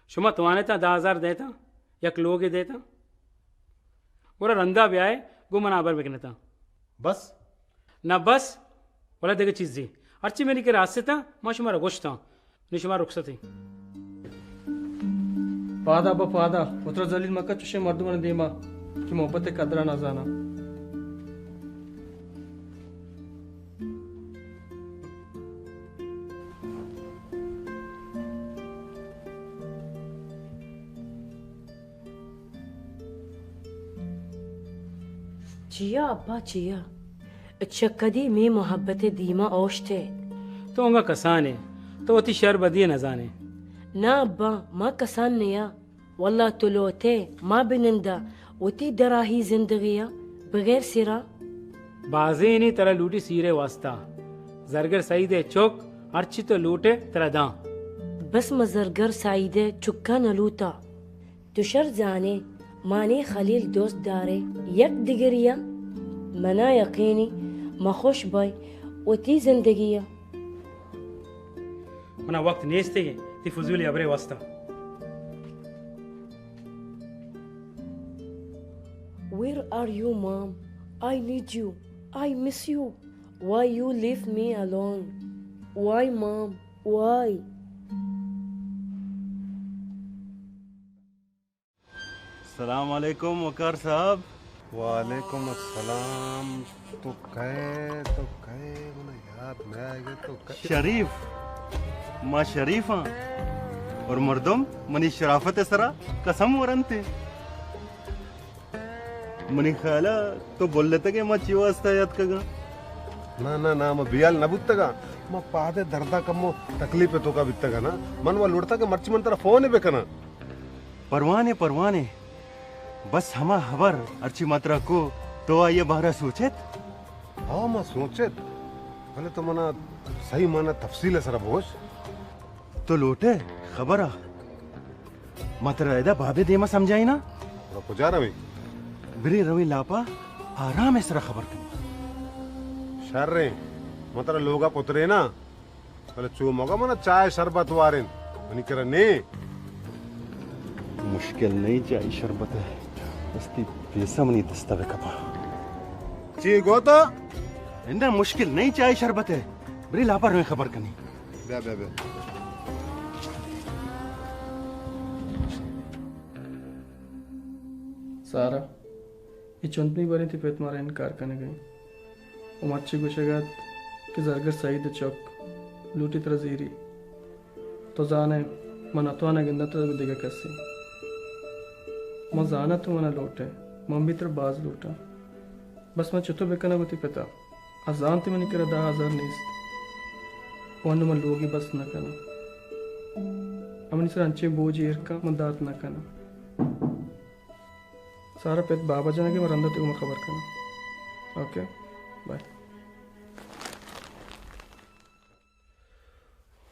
شما توانیتاں دہ ہزار دیتاں، یک لوگے دیتاں۔ گڑا رندا بیائے، گوں منا ہبر بکنتاں۔ بس؟ نہ بس، ولا دگہ چیزے۔ ہرچی منی کرا استاں، ما شمارا گوشتاں۔ نی شما رخصت ایں۔ پادا با پادا، وترا ذلیل مکن چشیں مردمانی دیما کہ محبت ءِ قدر ءَ نہ زاناں۔ چیا ابا، چیا؟ چہ کدی مے محبت ءِ دیما اوشت ئے؟ تو انگا کسان ئے، تو وتی شر بدی ءَ نزان ئے۔ ناں ابا، ما کسان نیا۔ واللہ تو لوٹ ئے ما بنندا وتی دراہی زندگی ءَ بغیر سرا۔ بازینے ترا لوٹی سیر ءِ واستا۔ زرگر سعید ءِ چک ہرچی تو لوٹ ئے ترا داں۔ بس ما زرگر سعید ءِ چکا نہ لوٹاں۔ تو شر زان ئے، ما نی خلیل دوست دار ایں یک دگری ءَ۔ منا یقین ایں ما خوش بئیں وتی زندگی ءَ۔ منا وقت نیست ئے تئی فضولی ہبرے واستا۔ Where are you, Mom? I need you. I miss you. Why you leave me alone? Why, Mom? Why? السلام علیکم وقار صاحب۔ وعلیکم السلام۔ تو کئے، تو کئے، منا یاد نہ آئے گا تو کئے۔ شریف، ما شریف ہاں اور مردم منی شرافت سرا قسم ورنتے۔ منی خیال ءَ تو بلتگ ئے ما چی واسطہ یاتکگاں؟ نہ، نہ، نہ، ما بیال نہ بوتگاں۔ ما پاد ءِ دردا کمو تکلیف ءِ توکا بیتگاں نا۔ من وا لوٹتا کہ مرچی من ترا فون بکناں۔ پروانے، پروانے۔ بس ہما ہبر ہرچی ما ترا کو، تو آئی ءِ بارہ ءَ سوچت؟ ہاں، ما سوچت۔ بلے تو منا صحیح معنی تفصیل ءِ سرا بگوش۔ تو لوٹ ئے خبر ءَ؟ ما ترا ادا بابے دیما سمجھائیناں۔ گڑا کجا رویں؟ برے رویں لاپا آرام ءِ سرا خبر کنیں۔ شر ایں، ما ترا لوگا پتریناں۔ بلے چو مگو، منا چائے شربت وارین، منی کرا نے۔ مشکل نہیں چائے شربت ہے، بس تی پیسہ منی دستا بکپا۔ چی گو تو؟ اندا مشکل نہیں چائے شربت ہے، بری لاپر میں خبر کنی۔ بیا، بیا، بیا۔ سارا، اے چنت نی باریں تئی پت مارا انکار کنگ ء انت۔ و مرچی گوشگ ات کہ زرگر سعید ء چک لوٹی ترا زیری۔ تو زان ئے، من اتو ء نہ گنداں تو دگہ کسے۔ من زاناں تو منا لوٹ ئے، من بھی ترا باز لوٹاں۔ بس من چتو بکناں گوں تئی پت ء؟ آ زانت منی کرا دہ ہزار نیست۔ و انوں من لوگی بس نہ کناں۔ آ منی سرا انچیں بوجھ ایر کن من دات نہ کناں۔ سارا، پت بابا جان ء گے، من رندا تئی گوما خبر کناں۔ Okay, bye.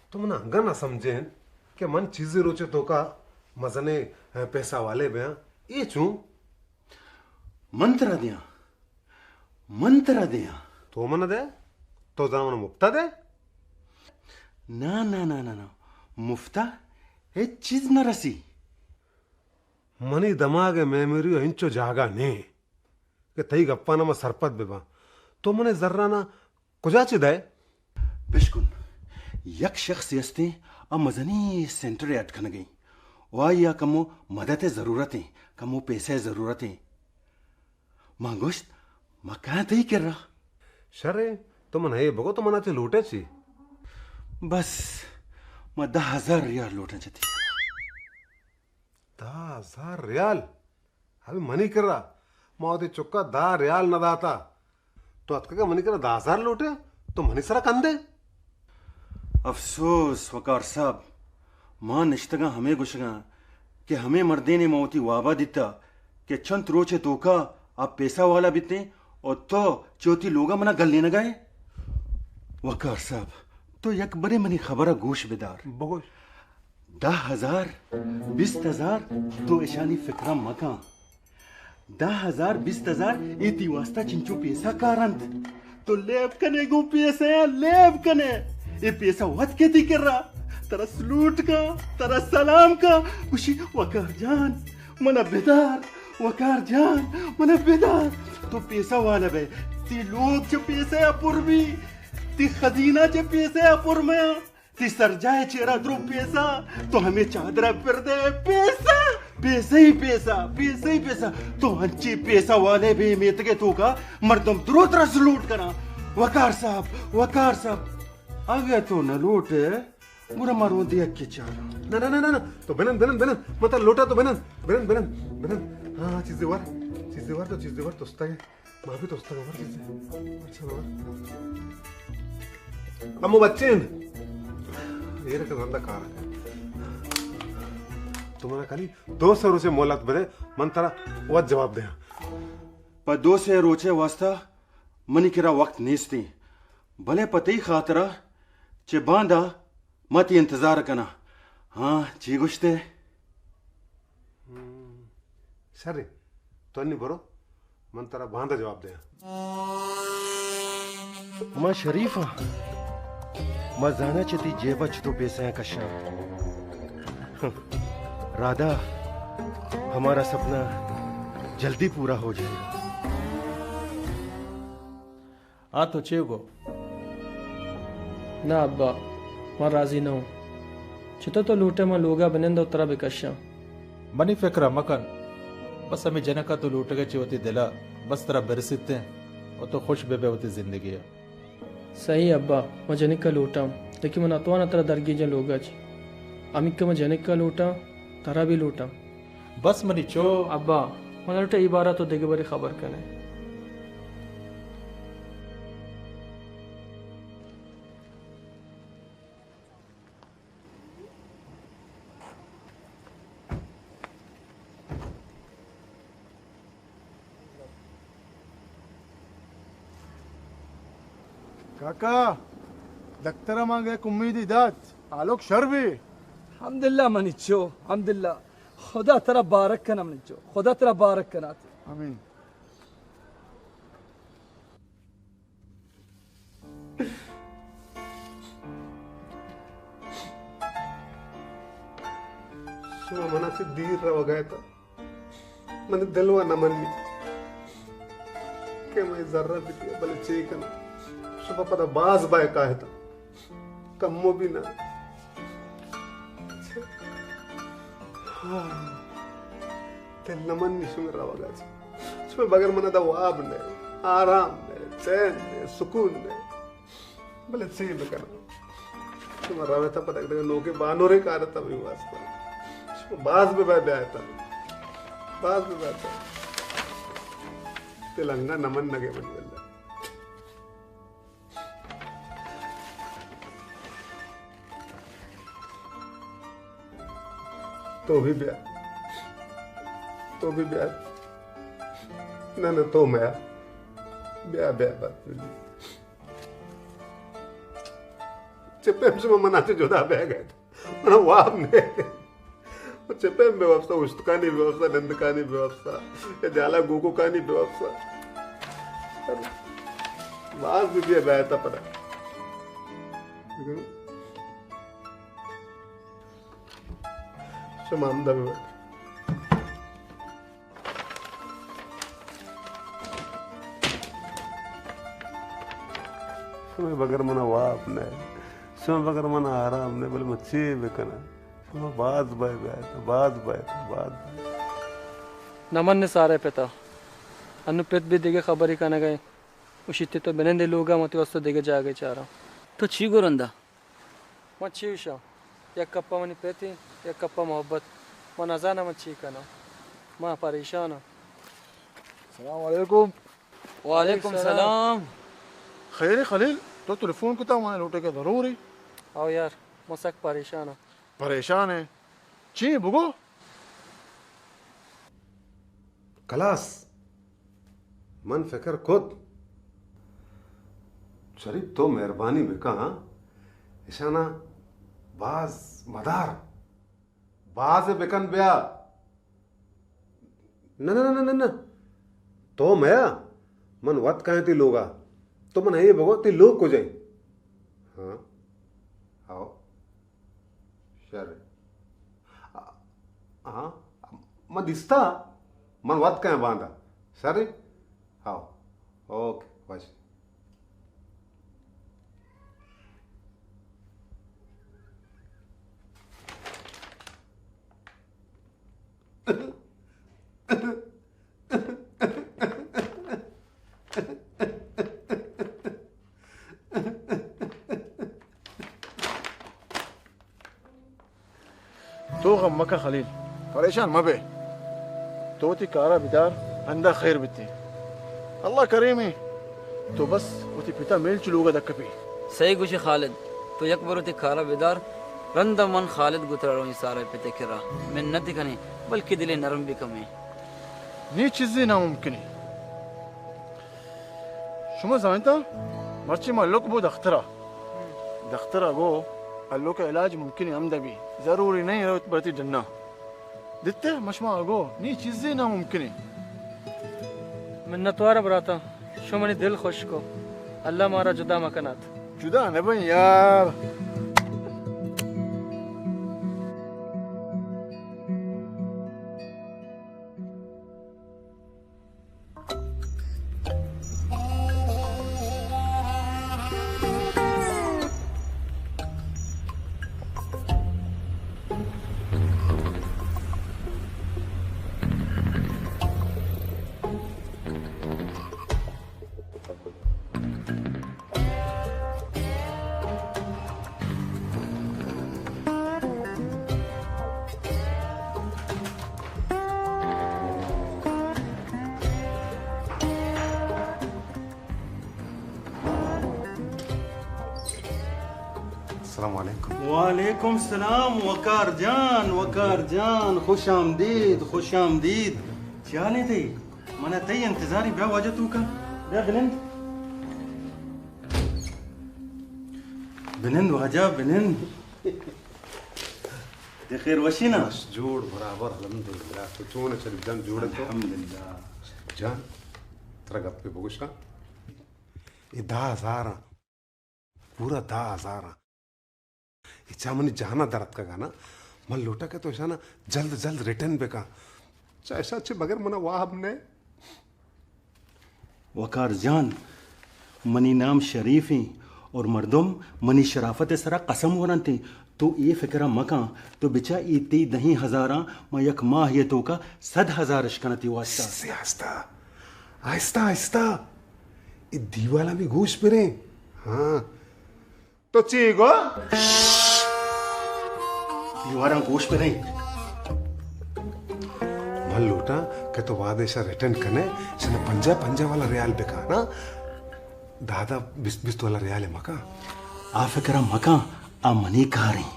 تو منا انگا نہ سمجھین کہ من چیزے روچے توکا مزنیں، اے، پیسہ والے بیاں۔ اے چون؟ من ترا دیاں، من ترا دیاں۔ تو منا دے؟ تو زانا منا مفتا دے؟ نا، نا، نا، نا، نا۔ مفتا ہچ چیز نہ رسی۔ منی دماغ ء میموری ء انچو جاگہ نے کہ تئی گپانا من سرپد بہ باں۔ تو منے زرانا کجا چہ دئے؟ بشکن، یک شخصے استیں، آ مزنیں سینٹرے اڈ کنگیں و آئی ء کمو مدت ء ضرورتیں، کمو پیسہ ء ضرورتیں۔ من گوشت، من کاں تئی کرا۔ شریں، تو من اے بگو، تو منا چہ لوٹے چی؟ بس، من دہ ہزار ریال لوٹاں چہ تئی۔ دہ ہزار ریال؟ ابھی منی کرا، ما وتی چکا دہ ریال نہ داتا۔ تو اتکگا منی کرا دہ ہزار لوٹے؟ تو منی سرا کندے؟ افسوس وقار صاحب، ما نشتگاں ہمے گوشگاں کہ ہمے مردینے ما وتی وابا دیتا کہ چنت روچے توکا آ پیسہ والا بیتیں اور تو چہ وتی لوگا منا گلینگا ئے۔ وقار صاحب، تو یک برے منی خبرا گوش بدار۔ بگوش۔ دہ ہزار، بیست ہزار، تو اشانی فکرا مکن۔ دہ ہزار، بیست ہزار، اے تئی واسطہ چنچو پیسہ کارنت۔ تو لیب کنے گوں پیسہ ء، لیب کنے۔ اے پیسہ وت کے تئی کرا۔ ترا سلوٹ کا، ترا سلام کا، گوشی، وقار جان، منا بدار، وقار جان، منا بدار۔ تو پیسہ والا بے، تئی لوگ چہ پیسہ ء پر بی، تئی خزینہ چہ پیسہ ء پر میا۔ تئی سرجاہ ء چیرا درو پیسہ، تو ہمے چادر ء پر دے۔ پیسہ، پیسہ ہی پیسہ، پیسہ ہی پیسہ۔ تو انچیں پیسہ والے بے میتگ ء توکا مردم درو ترا سلوٹ کناں۔ وقار صاحب، وقار صاحب، اگہ تو نہ لوٹ ئے، گڑا ما رون دیگ کے چاراں۔ نہ، نہ، نہ، نہ، نہ۔ تو بنند، بنند، بنند۔ من ترا لوٹاں، تو بنند، بنند، بنند، بنند۔ ہاں، چیزے ور، چیزے ور، تو چیزے ور، تو استگے۔ ما بھی تو استگا ور چیزے۔ اچھا بابا۔ امو بچین۔ اے رکھ رندا کار۔ تو منا کلی دو سو روچے مہلت بدے، من ترا وت جواب دیاں۔ پہ دو سے روچے واسطہ منی کرا وقت نیستی، بلے پہ تئی خاطرا چہ باندا ما تئی انتظار کناں۔ ہاں، چی گوشتے؟ ہم، شریں، تو انی برو، من ترا باندا جواب دیاں۔ ما شریف ہاں، ما زاناں چہ تئی جیبا چتو پیسہ کشاں۔ رادا، ہمارا سپنا جلدی پورا ہو جائے گا۔ آ تو چے گو؟ نہ ابا، من راضی نہ اوں۔ چتو تو لوٹے من لوگا بنند و ترا بکشاں۔ منی فکرا مکن، بس ہمے جنکا تو لوٹگے چہ وتی دلا، بس ترا برسیتیں و تو خوش بہ بے وتی زندگیا۔ صحیح ابا، من جنکا لوٹاں، لیکن من نتواناں ترا درگیجاں لوگا چہ۔ ہمیکا من جنکا لوٹاں، ترا بھی لوٹاں۔ بس منی چو۔ ابا، من لوٹاں اے بارا تو دگہ برے خبر کنے۔ کاکا، دکتر ء مانگے امیدی دات، آلوک شر بی۔ الحمدللہ منی چو، الحمدللہ۔ خدا ترا بارک کنا منی چو، خدا ترا بارک کنات۔ آمین۔ شما منا چہ دیر روگا اتاں۔ منی دل و نہ منی کہ من زر بیتی، بلے چے کناں؟ شما پدا باز بائے کاہتاں، کمو بھی نہ۔ ہاں۔ دل نہ منی شمئے روگا چہ۔ شمئے بغیر منا دا واب نہ، آرام نہ، چین نہ، سکون نہ۔ بلے چے بکناں؟ شما رویتا پدا یک دگہ نوکیں بانورے کارتا منی واسطہ۔ شما باز بہ بئے بیایتا۔ باز بہ بیایتا۔ دل انگا نہ منگے منی واللہ۔ تو بھی بیا۔ تو بھی بیا۔ نہ، نہ، تو میا۔ بیا، بیا، بات۔ چہ پیم شما منا چہ جدا بہ گئے۔ منا واب نے۔ چہ پیم بہ وپسا، اشتکانی بہ وپسا، نندکانی بہ وپسا، یا جالا گوکوکانی بہ وپسا۔ باز بہ بیا بیایتا پدا۔ شما ہمدا بہ۔ شمئے بغیر منا واب نہ، شمئے بغیر منا آرام نہ، بلے من چے بکناں؟ شما باز بئے بیایتا، باز بئے، باز بئے۔ نہ من نے سارے پتا، انو پت بھی دگہ خبری کنگئے، اشیتے تو بنندے لوگا، من وتی واسطہ دگہ جاگہے چاراں۔ تو چی گو رندا؟ من چی گوشاں؟ یک کپا منی پتی، یک کپا محبت۔ من نزاناں من چی کناں۔ من پریشاناں۔ السلام علیکم۔ وعلیکم السلام۔ خیر خلیل، تو تلفون کتا، من لوٹے کہ ضروری؟ او یار، من سک پریشاناں۔ پریشان ئے؟ چی بگو؟ کلاس، من فکر کت۔ شریف، تو مہربانی بکن، ہاں؟ اشانا باز مدار۔ باز بکن بیا۔ نہ، نہ، نہ، نہ، نہ۔ تو میا، من وت کائیں تی لوگا۔ تو من اے بگو، تی لوگ کجائیں؟ ہاں۔ آؤ۔ شر۔ آ-، ہاں، من دیستا، من وت کئے باندا۔ شر۔ ہاؤ۔ اوکے، وش۔ تو غم مکن خلیل، پریشان مبے۔ تو وتی کارا بدار، رندا خیر بیتے۔ اللہ کریمے، تو بس وتی پتا میل چہ لوگا دکپی۔ صحیح گوشے خالد، تو یک بر وتی کارا بدار، رندا من خالد گوں ترا رویں سارا پتے کرا۔ منت کنیں، بلکہ دلے نرم بکمیں۔ نی چیزے ناممکنے۔ شما زانتا، مرچی ما لک بو دخترا۔ دخترا گو، الوک علاج ممکن ہے ہمدا بھی۔ ضروری نہیں روت برتی ڈنا۔ دیتے، مشما گو، نی چیزے ناممکن ہے۔ منتوار براتا، شما منی دل خوش کو۔ اللہ مارا جدا مکنات۔ جدا نہ بن یار۔ السلام علیکم۔ وعلیکم السلام وقار جان، وقار جان، خوش آمدید، خوش آمدید۔ چی حال ایں تئی؟ من ءَ تئی انتظار ایں، بیا واجہ توکا، بیا بنند۔ بنند واجہ، بنند۔ دے خیر وشی نا؟ بس جوڑ برابر، الحمدللہ۔ تو چون ئے شریف جان، جوڑ ئے تو؟ الحمدللہ۔ جان، ترا گپے بگوشاں۔ اے دہ ہزار آں۔ پورا دہ ہزار آں۔ اے چا منی جان ءَ در اتکگ ءَ نا، من لوٹاں کہ تو اشانا جلد جلد ریٹرن بکن۔ چہ اشاں چہ بغیر منا واب نہ۔ وقار جان، منی نام شریف ایں اور مردم منی شرافت ءِ سرا قسم ورنت ایں۔ تو اے فکر ءَ مکن، تو بچا اے تئی دہیں ہزاراں من یک ماہ ءِ توکا صد ہزار اش کناں تئی واسطہ۔ آہستہ، آہستہ، آہستہ، آہستہ۔ اے دیوالاں بھی گوش بریں۔ ہاں۔ تو چی گو؟ دیواراں گوش بریں۔ من لوٹاں کہ تو وہدے اشاں ریٹرن کنے، اشانا پنجاہ پنجاہ والا ریال بکن، ہاں؟ دہ دہ بیست بیست والا ریال مکن۔ آ فکر ءَ مکن، آ منی کار ایں۔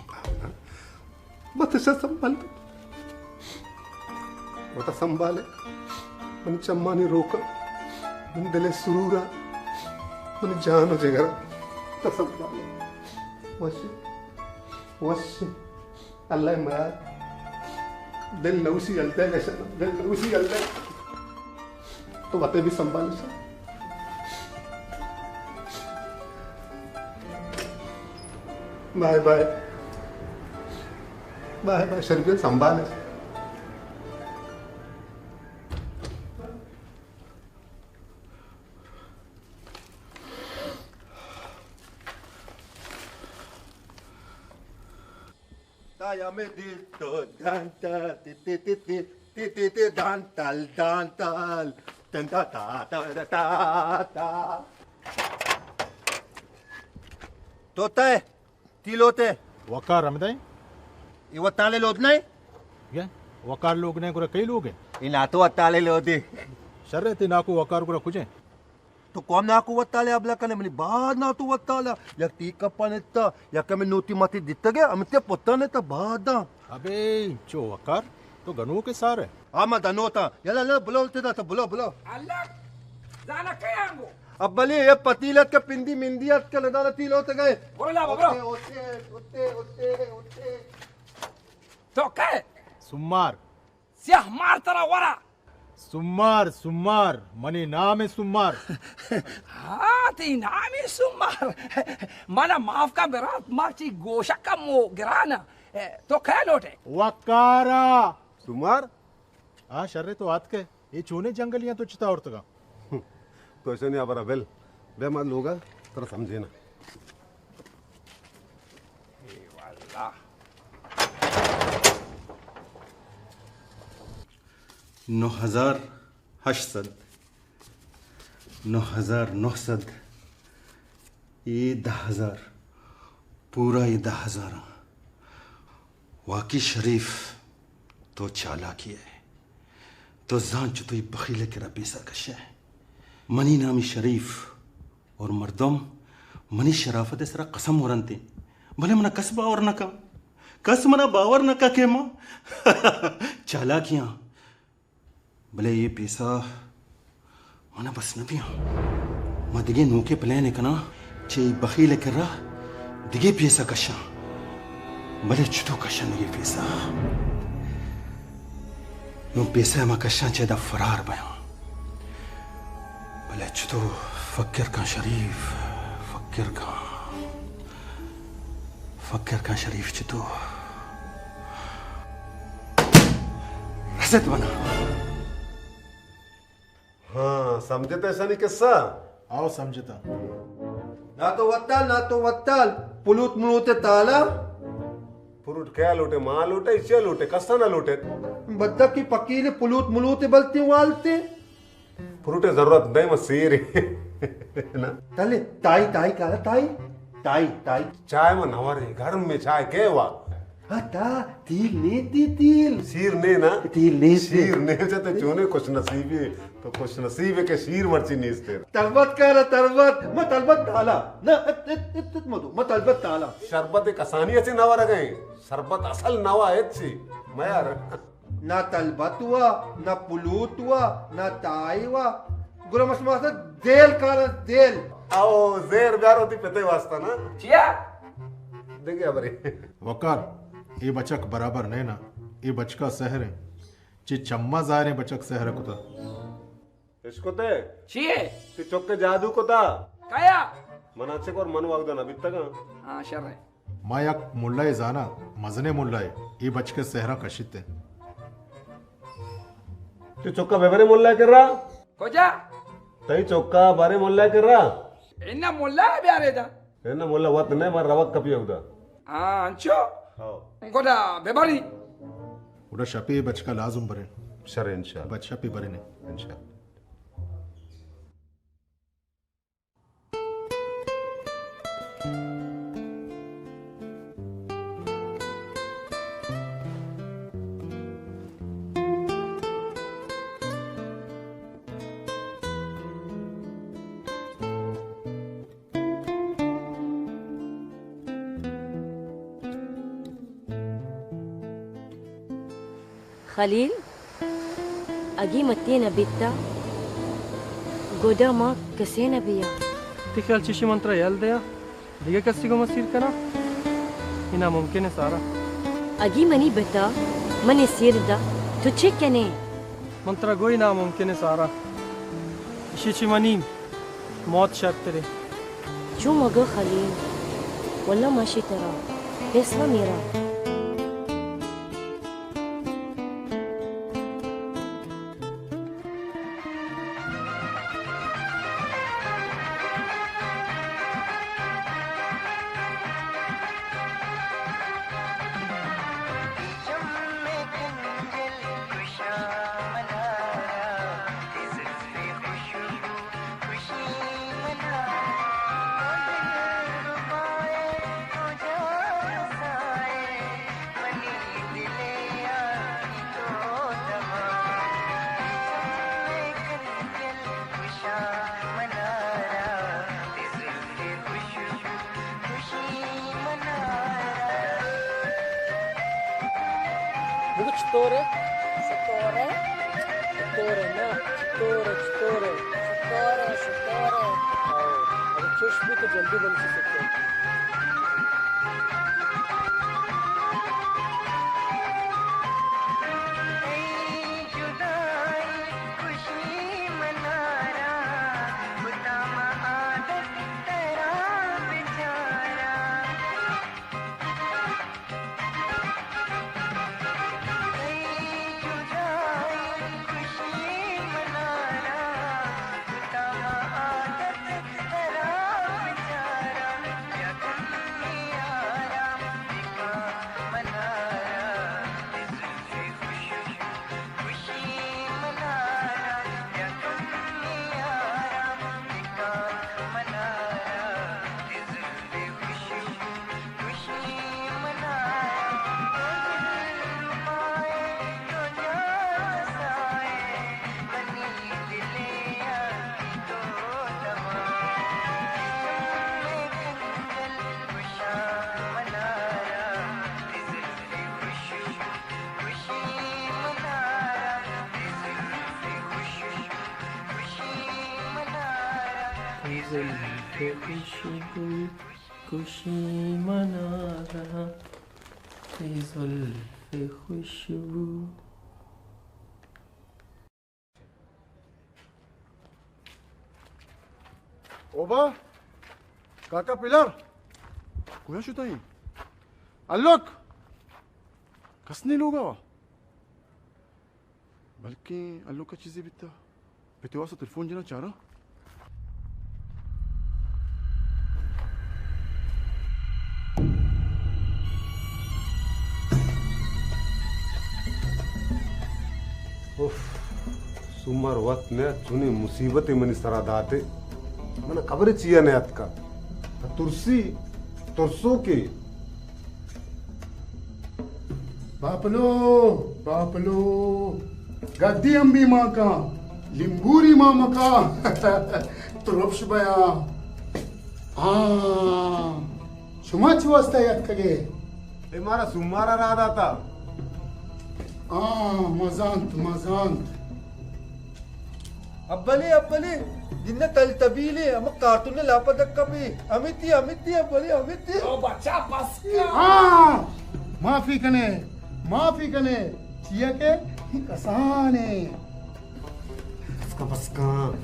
بس اشاں سنبھال۔ وتا سنبھالے۔ منی چمانی روکا، منی دلے سرورا، منی جان و جگرا۔ وتا سنبھالے۔ وش، وش۔ اللہ میار۔ دل نوشی الدے گشن، دل نوشی الدے۔ تو وتے بھی سنبھال سا۔ Bye bye. بائے بائے، شربیل سنبھال سا۔ تایا میں دل تو دانتل، تی تی تی تی، تی تی تی دانتل، دانتل، دن تا تا تا تا تا۔ تو تے، تی لوتے۔ وقار ہمدائیں؟ یہ وتالے لوت نہیں؟ یہ وقار لوگ نہیں، گرا کئی لوگ ہیں؟ یہ ناتو وتالے لوتے۔ شر ہے، تی ناکو وقار گرا کجیں؟ تو کم ناکو وتالے ابلا کنے، منی باز ناتو وتالا۔ یک تی کپان اتا، یک میں نوتی ماتی دیتگے، ہم تے پتان اتا بادا۔ ابے، چو وقار، تو گنوکے سار ہے۔ ہاں، ما دنوتا۔ یلا، یلا، بلو، تے دا تو بلو، بلو۔ اللہ، زانا کئے آنگو؟ اب بلے، یہ پتیلت کا پندی مندی ات کا ندانا تیلو تے گئے۔ برو لا، برو۔ اوتے، اوتے، اوتے، اوتے، اوتے۔ تو کئے؟ سمار۔ سیاہ مار ترا ورا۔ سمار، سمار، منی نام ہے سمار۔ ہاں، تی نام ہے سمار۔ منا معاف کا برات، مرچی گوشک کا مو گرانا۔ اے، تو کئے لوٹے؟ وقارا۔ سمار؟ ہاں، شر تو آتکے۔ یہ چونے جنگلیاں تو چتا اورتگا؟ تو ایسے نہیں آبرا بل۔ بے مال لوگا، ترا سمجھے نا۔ اے واللہ۔ نو ہزار ہشت سد، نو ہزار نو سد، اے دہ ہزار، پورا اے دہ ہزار۔ واقعی شریف، تو چالاکی ہے۔ تو زان چتوئی بخیل کرا پیسہ کشے۔ منی نامی شریف اور مردم منی شرافت سرا قسم ورنتے، بلے منا کس باور نہ کا۔ کس منا باور نہ کا کہ ما چالاکیاں۔ بلے اے پیسہ منا بس نہ بیاں۔ ما دگہ نوکیں پلان کناں، چہ اے بخیل کرا دگہ پیسہ کشاں۔ بلے چتو کشاں دگہ پیسہ؟ نوں پیسہ ما کشاں چہ ادا فرار بیاں۔ بلے چتو؟ فکر کن شریف، فکر کن۔ فکر کن شریف، چتو رست منا۔ ہاں، سمجھتا ایشانی قصہ؟ آؤ، سمجھتا۔ نہ تو وتال، نہ تو وتال، پلوت ملوت تالا۔ پروٹ کیا لوٹے، ماں لوٹے، ایشیا لوٹے، کسا نہ لوٹے۔ بدک کی پکیل پلوت ملوت بلتی والتے۔ فروٹ ءِ ضرورت نہ اِنت، من سیر ایں۔ نا۔ تلے، تائی، تائی کارا، تائی، تائی، تائی۔ چائے من نہ وریں، گرم ایں چائے، کئے وا؟ ہاں، تا، تیل نیں، تی تیل۔ سیر نیں نا؟ تیل نیں۔ سیر نیں، چہ تئی چونیں خوش نصیبی، تو خوش نصیب ئے کہ سیر مرچی نیست۔ تربت کارا، تربت، من تربت تالا۔ نہ، ات، ات، ات، ات مدو، من تربت تالا۔ شربت کسانی اچے نہ ورگ ایں، شربت اصل نوا اچی، میار۔ نہ تلبت وا، نہ پلوت وا، نہ تائی وا۔ گڑا ما شما سر دیل کارن، دیل۔ او، زیر بیار وتی پتے واسطہ نا۔ چیا؟ دگہ ہبرے۔ وقار، اے بچک برابر نہ نا۔ اے بچکا سحر ایں۔ چہ چما ظاہریں بچک سحر کتا۔ اشکتے؟ چیے؟ تی چک جادو کتا۔ کیا؟ منا چک اور من واگدا نہ بیتگاں۔ ہاں، شر ایں۔ ما یک ملائے زاناں، مزنیں ملائے، اے بچک ءِ سحراں کشیت انت۔ تئی چکا ببرے ملا کرا۔ کجا؟ تئی چکا بارے ملا کرا۔ انا ملا بیارے دا۔ انا ملا وت نہ، من روک کپی اودا۔ ہاں، انچو؟ ہاں۔ گڈا ببری۔ گڈا شپے بچکا لازم بریں۔ شر انشاءاللہ۔ بچ شپے بریں۔ انشاءاللہ۔ خلیل، اگی متے نہ بیتا، گڈا ما کسے نہ بیا۔ تئی خیال چشی من ترا یل دیا؟ دگہ کسی گوما سیر کنا؟ اے ناممکن ہے سارا۔ اگی منی بتا، من سیر دا، تو چے کنے؟ من ترا گوئی ناممکن ہے سارا۔ اشی چی منی موت شرترے۔ چو مگہ خلیل، واللہ ماشی ترا، فیصلہ میرا۔ بگو چطوره؟ چطوره؟ چطوره نه، چطوره، چطوره؟ چطوره، چطوره؟ آو، اگه چش بی تو جلدی بنشی سکه۔ زلف خوشبو کشی منارا، ای زلف خوشبو۔ اوبا، کاکا پلر، کجا شتائی؟ الوک، کس نی لوگا وا؟ بلکیں الوکا چیزے بیتا۔ پتے واسطہ تلفون جنا چاراں۔ اف، سومار وت نہ چونیں مصیبتے منی سرا داتے۔ من خبر چیا نہ اتکا۔ ترسی، ترسو کے۔ باپلو، باپلو، گدی امبی ماں کاں، لیمبوری ماں مکاں، ترپش بیاں۔ ہاں، شما چی واسطہ یتکگے؟ اے مارا سومارا راہ داتا۔ ہاں، مزانت، مزانت۔ ابلے، ابلے، ننا تل تبیلے، ہم کارٹون لاپا دکا پی۔ امیتی، امیتی، ابلے، امیتی۔ او بچا، بس کن۔ ہاں، معافی کنے، معافی کنے۔ چیا کہ ہی کسانے۔ بس کن، بس کن۔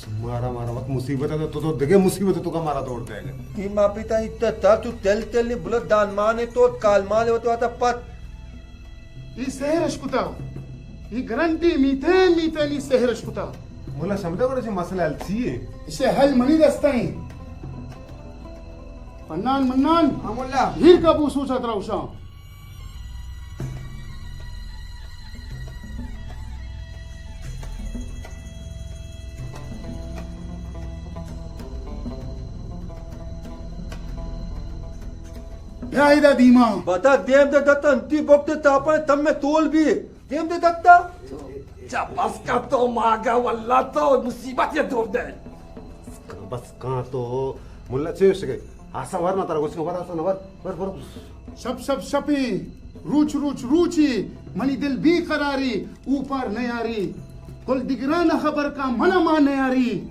مارا، مارا وت مصیبت ءَ تو، تو دگہ مصیبت ءِ توکا مارا دور دئیگ ئے۔ ای ما پیتا ای تا، تا تو تل تل نی بلد دان مانے تو کال مانے وت واتا پت۔ ای سحر اش کتا۔ ای گرنٹی میتین میتین ای سحر اش کتا۔ ملا سمجھا کرو چی مسئلہ حل چی ئے؟ اسے حل منی دستا ایں۔ منان، منان۔ ہاں ملا۔ ہیر کا بو سوچا ترا اوشاں۔ بیا ادا دیما۔ بتا دیم دے دتا انتی بکتے تاپا تم میں تول بھی۔ دیم دے دتا۔ چا بس کر تو ماگا واللہ تو مصیبت یہ دور دے۔ بس کن تو ملا چے شکے۔ آسا ور نہ ترا گوشت ور آسا نہ ور۔ ور، ور۔ شپ شپ شپی، روچ روچ روچی، منی دل بے قراری، اوپار نیاری۔ کل دگران خبر کا من ما نیاری۔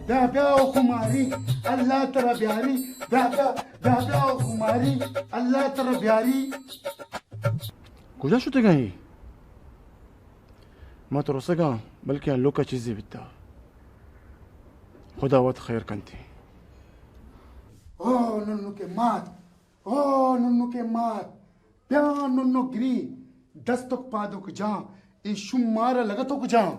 بیا بیا او خماری، اللہ ترا بیاری۔ بیا بیا، بیا بیا او خماری، اللہ ترا بیاری۔ کجا شتگا اے؟ ما ترسگاں، بلکیں لوکا چیزے بیتا۔ خدا وت خیر کنتی۔ او ننو کے مات، او ننو کے مات، بیا ننو گری، دستک پادک جان، اے شمارا لگتک جان۔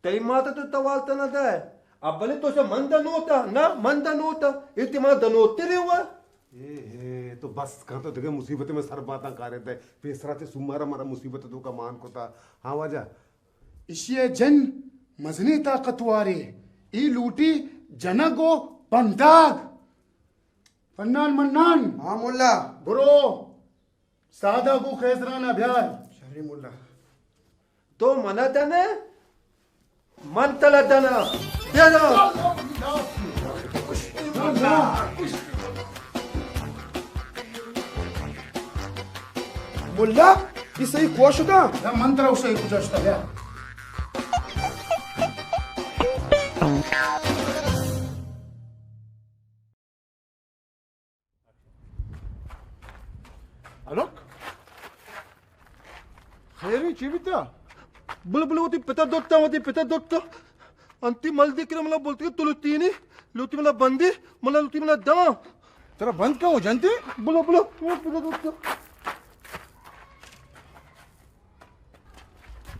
تئی مات تو توالت نہ دئے۔ ابلے تو چہ من دنوتا، نہ من دنوتا، اے تئی مات دنوترے وا۔ اے، اے، تو بس کن تو دگہ مصیبت میں سر باتاں کارے دئے۔ پیسرا چہ سومارا مارا مصیبت توکا مان کتا۔ ہاں واجہ۔ اشی جن مزنی طاقتوارے۔ ای لوٹی جنگ و بنداگ۔ فنان منان۔ ہاں مولا۔ برو۔ سادہ گو خیزران بیار۔ شری مولا۔ تو منا دنے، من تلا دنا۔ بیا دا۔ مولا، یہ صحیح کوشتا؟ من ترا صحیح کوشتا، بیا۔ الوک، خیری چی بیتا؟ بلو، بلو، وتی پتا دوتا، وتی پتا دوتا۔ انتی ملدی کرا منا بولتی کہ تو لوٹی نی، لوٹی منا بندی، منا لوٹی منا داں۔ ترا بند کن ہو جنتی؟ بلو، بلو، وتی پتا دوتا۔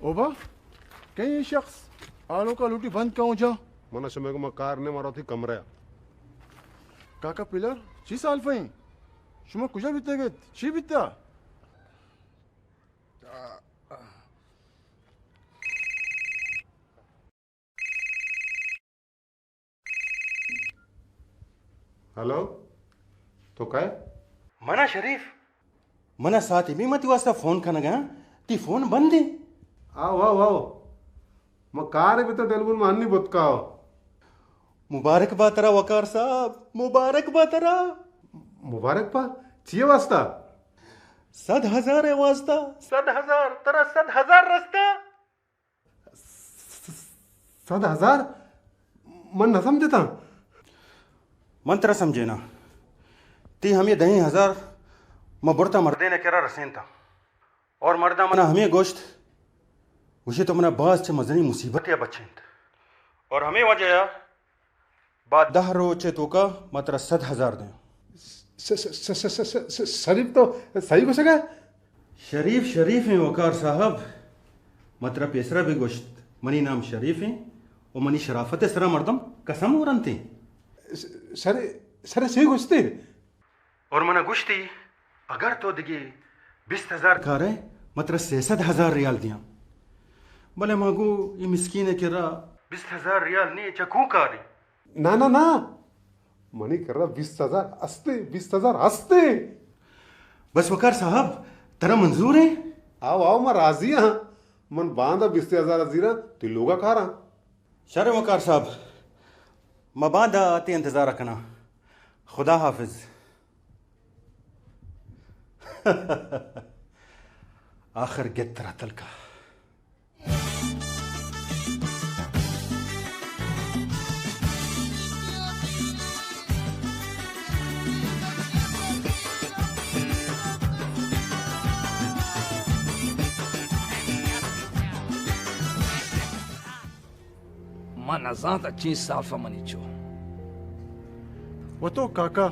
اوبا، کئی اے شخص آنوکا لوٹی بند کن ہو جا؟ منا شمے گوما کار نے، مارا وتی کمرہ۔ کاکا پلر، چی سالفہ ایں؟ شما کجا بیتگ ات؟ چی بیتا؟ ہلو، تو کئے؟ منا شریف۔ منا ساعتے بی ما تئی واسطہ فون کنگا، تئی فون بند ایں۔ آؤ، آؤ، آؤ۔ ما کارے بیتا ٹیلیفون ما ہنی بتکا۔ مبارک با ترا وقار صاحب، مبارک با ترا۔ مبارک با؟ چیے واسطہ؟ صد ہزار ءِ واسطہ۔ صد ہزار، ترا صد ہزار رستا۔ صد ہزار؟ من نہ سمجھتاں۔ من ترا سمجھیناں۔ تئی ہمے دہیں ہزار من برتاں مردین ءِ کرا رسینتاں۔ اور مردا منا ہمے گوشت، گوشی تو منا باز چہ مزنیں مصیبتے ءَ بچینت۔ اور ہمے وجہ ءَ بعد دہ روچ ءِ توکا ما ترا صد ہزار دیاں۔ س-، س-، س-، س-، س-، س-، شریف تو صحیح گوشگا؟ شریف شریف ایں وقار صاحب، ما ترا پیسرا بھی گوشت، منی نام شریف ایں و منی شرافت ءِ سرا مردم قسم ورنت ایں۔ س-، سر، سر صحیح گوشتے؟ اور منا گوشتی، اگر تو دگہ بیست ہزار کارے، ما ترا سئے سد ہزار ریال دیاں۔ بلے ما گو، اے مسکین ءِ کرا بیست ہزار ریال نی، چہ کوں کاری؟ نا، نا، نا۔ منی کرا بیست ہزار ہستے، بیست ہزار ہستے۔ بس وقار صاحب، ترا منظور ایں؟ آؤ، آؤ، ما راضی آں۔ من باندا بیست ہزار زیراں، تئی لوگا کاراں۔ شر وقار صاحب، ما باندا تئی انتظار کناں۔ خدا حافظ۔ آخر گت ترا تلکا۔ ما نزانت چی سالفہ منی چو۔ و تو کاکا،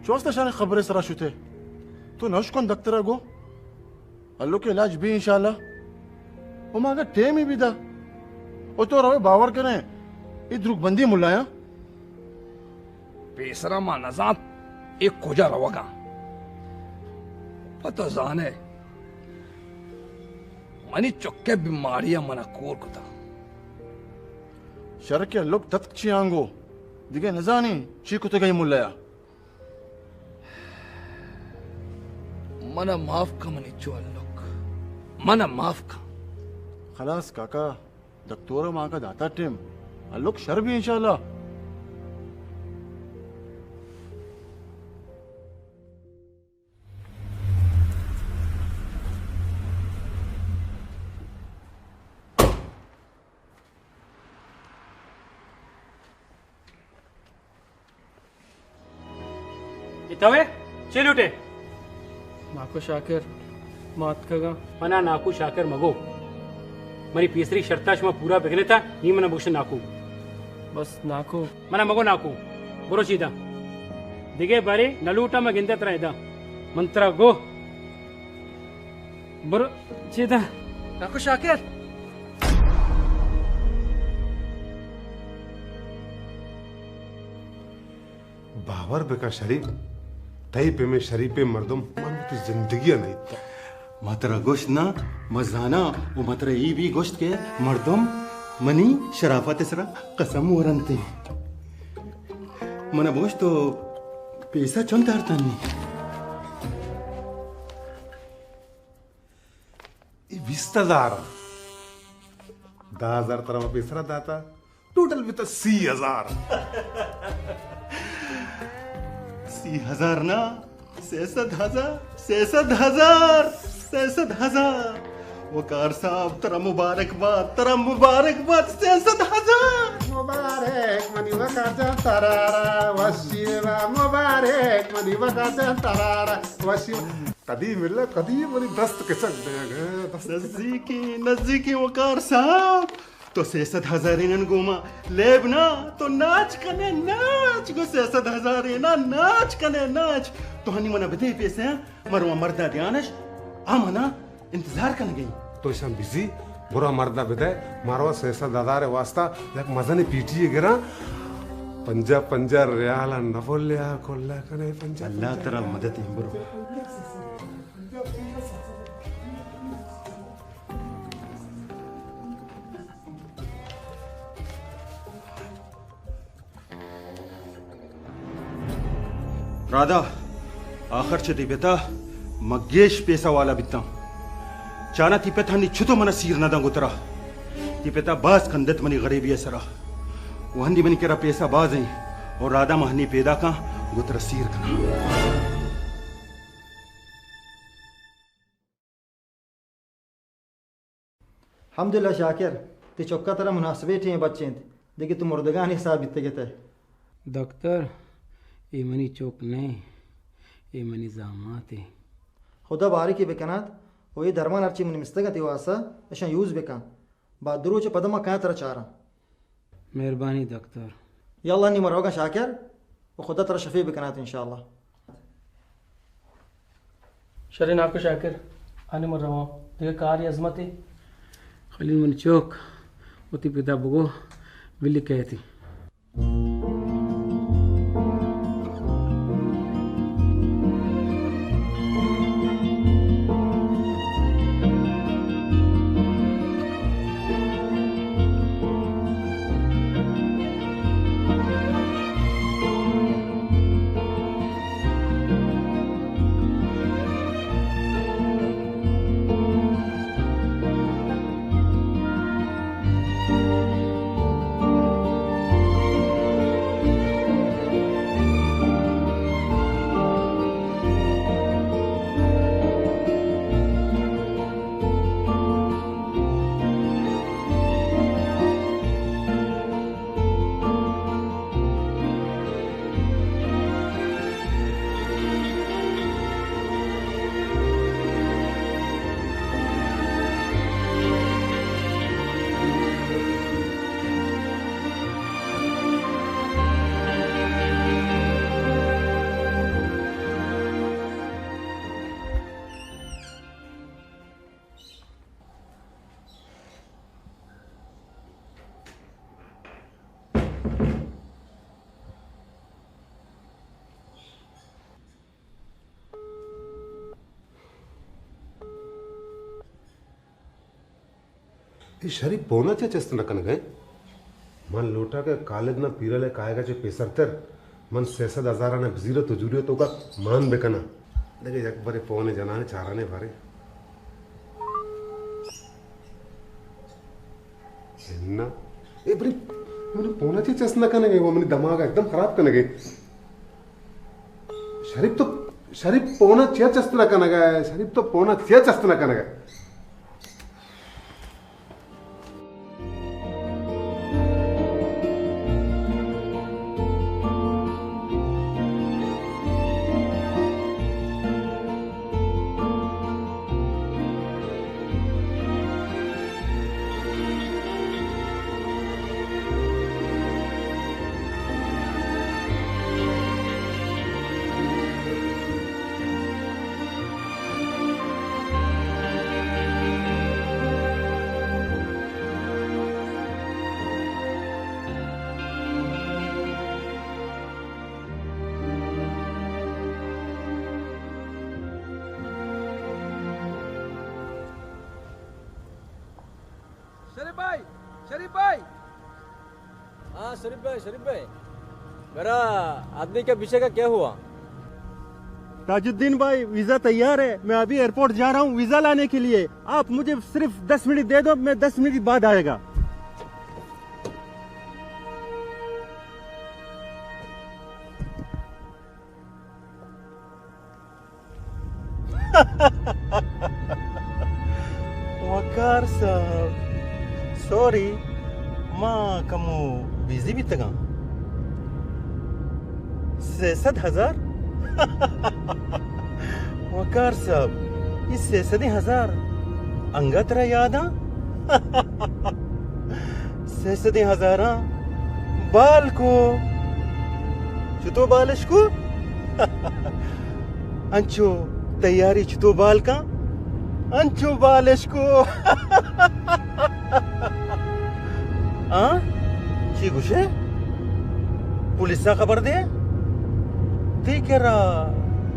چوست شان خبرے سرا شتے؟ تو نہ اشکن دکترا گو؟ الوک علاج بی انشاءاللہ۔ و ما اگہ ٹیمی بی دا۔ و تو روے باور کنے، ای دروگ بندی ملایاں۔ پیسرا ما نزانت اے کجا روگاں۔ پہ تو زانے، منی چکے بیماری ء منا کور کتا۔ شر کہ الوک تتک چی آنگو، دگہ نزانی چی کتگئی ملیا۔ منا معاف کن منی چو الوک، منا معاف کن۔ خلاص کاکا، دکتور ء مانکا داتا ٹیم، الوک شر بی انشاءاللہ۔ اے تو ئے؟ چے لوٹ ئے؟ ناکو شاکر، ما اتکگاں۔ منا ناکو شاکر مگو۔ منی پیسری شرطا شما پورا بکنتا، نی منا بگوش ناکو۔ بس ناکو۔ منا مگو ناکو۔ برو چیدا۔ دگہ بارے نہ لوٹاں ما گندے ترا ادا۔ من ترا گو۔ برو چیدا۔ ناکو شاکر۔ باور بکن شریف، تئی پیمیں شریفیں مردم من وتی زندگی ء نہ دیتہ۔ ما ترا گوشت نا، ما زاناں، و ما ترا ای بھی گوشت کہ مردم منی شرافت ء سرا قسم ورنت۔ من ء بگوشت تو پیسہ چنت آرتنی؟ اے بیست ہزار۔ دہ ہزار ترا ما پیسرا داتا، ٹوٹل بیتا سی ہزار۔ سی ہزار نا، سئے سد ہزار، سئے سد ہزار، سئے سد ہزار۔ وقار صاحب، ترا مبارک بات، ترا مبارک بات، سئے سد ہزار۔ مبارک منی وقار جان ترارا، وشی با مبارک منی وقار جان ترارا، وشی۔ کدی ملے، کدی منی دست کچک دیگ ء، دست۔ نزیکیں، نزیکیں وقار صاحب، تو سئے سد ہزارینان گوما لیب نا، تو ناچ کنے ناچ، گو سئے سد ہزارینان ناچ کنے ناچ۔ تو ہنی منا بدے پیسے، ہاں؟ مروا مردا دیانش، آ منا انتظار کنگئی۔ تو اشان بزی، برا مردا بدے، مروا سئے سد ہزار واسطہ یک مزن پیٹی گراں، پنجاہ پنجاہ ریال نہ بولیا، کلا کنے پنجاہ اللہ پنجاہ۔ ترا مدد ایں، برو۔ رادا، آخر چہ تئی پتا ما گیش پیسہ والا بیتاں۔ چانا تئی پت ہنی چتو منا سیر نہ داں گترا۔ تئی پتا باز کندت منی غریبی سرا۔ و ہنی منی کرا پیسہ باز ایں۔ اور رادا ما ہنی پیدا کاں گترا سیر کناں۔ الحمدللہ شاکر، تئی چکا ترا مناسبیں ٹیم بچینت، دگہ تو مردگانی حساب بیتگ ات ئے۔ دکتر، اے منی چک نہ، اے منی زامات ایں۔ خدا بارکی بکنات و اے درمان ہرچی منی مستگ انت تئی واسطہ، اشاں یوز بکن۔ بعد دو روچ پدا ما کایاں ترا چاراں۔ مہربانی دکتر۔ یا اللہ، نی ما روگاں شاکر، و خدا ترا شفے بکنات انشاءاللہ۔ شریں ناکو شاکر، آنی من رواں، دگہ کارے ازمتے؟ خلیل منی چک، وتی پتا بگو، بلی کئیتی۔ اے شریف پونا چیا چست نہ کنگ ءَ؟ من لوٹاں کہ کالد نا پیرل ءِ کائیگ ءَ چہ پیسر تر من سئے سد ہزار آناں بزیراں تجوری ءِ توکا مان بکناں۔ دگہ یک برے پون ءَ جنان ءَ چاران ءَ باریں۔ ہنا۔ اے برے منی پونا چیا چست نہ کنگ ءَ؟ وہ منی دماغ ءَ ایک دم خراب کنگ ءَ۔ شریف تو، شریف پونا چیا چست نہ کنگ ءَ؟ شریف تو پونا چیا چست نہ کنگ ءَ؟ شریف بھائی، شریف بھائی۔ ہاں شریف بھائی، شریف بھائی، میرا آدمی کا پیچھے کا کیا ہوا؟ تاج الدین بھائی، ویزا تیار ہے، میں ابھی ایئرپورٹ جا رہا ہوں ویزا لانے کے لیے۔ آپ مجھے صرف دس منٹ دے دو، میں دس منٹ بعد آئے گا۔ وقار صاحب، سوری، ما کمو بیزی بیتگاں۔ سئے سد ہزار؟ وقار صاحب، اے سئے سدیں ہزار انگت را یاداں؟ سئے سدیں ہزاراں بال کو۔ چتو بالش کو؟ انچو تیاری چتو بال کن؟ انچو بالش کو۔ آں؟ چی گوشے؟ پولیسا خبر دے؟ تئی کرا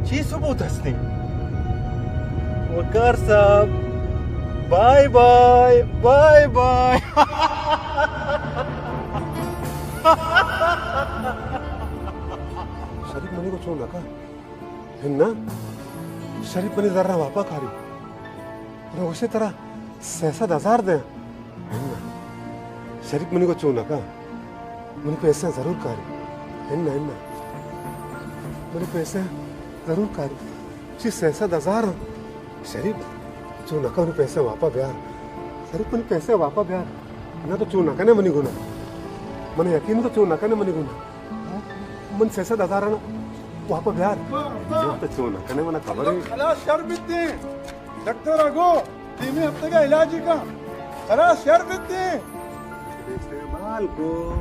چی ثبوت ہستیں؟ وقار صاحب، بائے بائے، بائے بائے۔ شریف منی کو چون نکا؟ ہنا، شریف منی زراں واپا کاری۔ روشے ترا سئے سد ہزار دے۔ ہنا، شریف منی کو چون نکا؟ منی پیسے ضرور کاری۔ ہنا، ہنا۔ منی پیسے ضرور کاری۔ چی سئے سد ہزار؟ شریف، چون نکا، منی پیسے واپا بیار۔ شریف، منی پیسے واپا بیار۔ نہ تو چون نکنے منی گنا۔ من یقین تو چون نکنے منی گنا۔ من سئے سد ہزار آناں واپا بیار۔ جب تو چون نکنے منا خبر ہے۔ خلاص شر بیتیں۔ ڈاکٹر اگو، دیمی ہفتگا علاج کن۔ خلاص شر بیتیں۔ پیسے بال کو،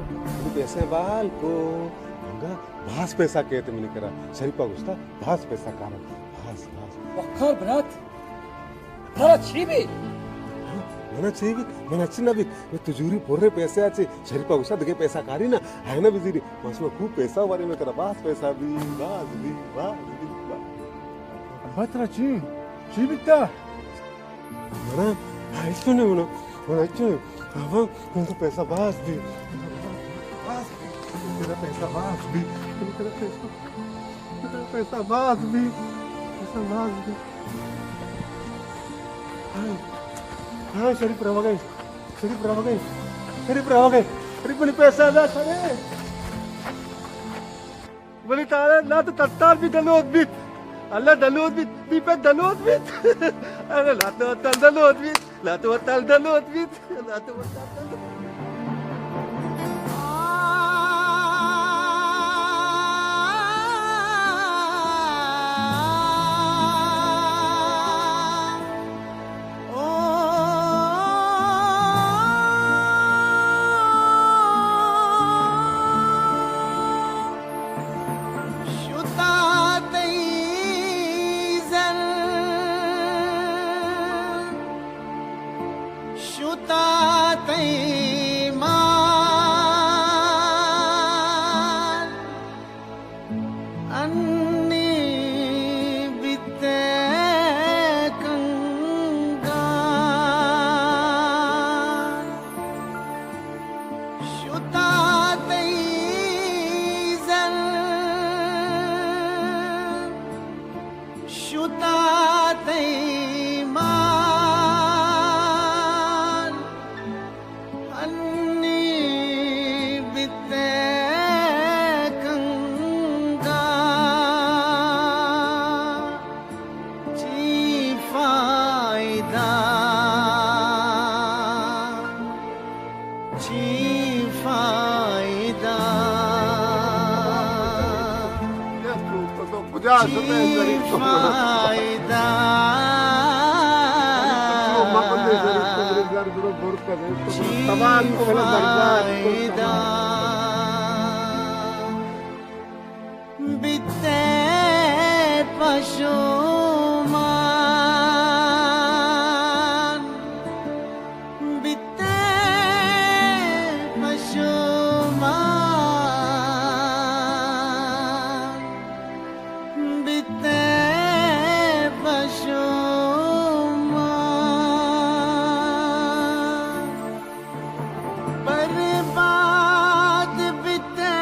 پیسے بال کو۔ انگا باز پیسہ کیت منی کرا۔ شریفا گوشتا باز پیسہ کارا۔ باز، باز۔ وقار برات، ترا چی بی؟ منا چی بی؟ منا چی نہ بی۔ میں تجوری پورے پیسے آچے۔ شریفا گوشتا دگہ پیسہ کاری نا۔ ہے نا بزیری۔ ماشما خوب پیسہ وارے میں کرا۔ باز پیسہ بی، باز بی، باز بی، باز۔ ابا ترا چی؟ چی بیتا؟ منا ہچ نہ، منا، منا ہچ نہ۔ ابا، من تو پیسہ باز بی۔ باز بی۔ تیرا پیسہ باز بی۔ تیرا پیسہ، تیرا پیسہ باز بی۔ پیسہ باز بی۔ ہائے، ہائے، شریف روگئے۔ شریف روگئے۔ شریف روگئے۔ شریف منی پیسہ دا، شریف۔ ولی تارا لا تو تتار بی دلوت بیت۔ اللہ دلوت بیت، بی پہ دلوت بیت۔ ارے لا تو تل دلوت بیت، لا تو تل دلوت بیت، لا تو تل دلوت بیت۔ شتا تئی زر، شتا تئی شتا تئی مان، ہنی بیتے کنگا، چی فائدہ، چی فائدہ، چی فائدہ، چی فائدہ۔ بیتے پشومان، بیتے پشومان، بیتے پشومان۔ برباد بیتے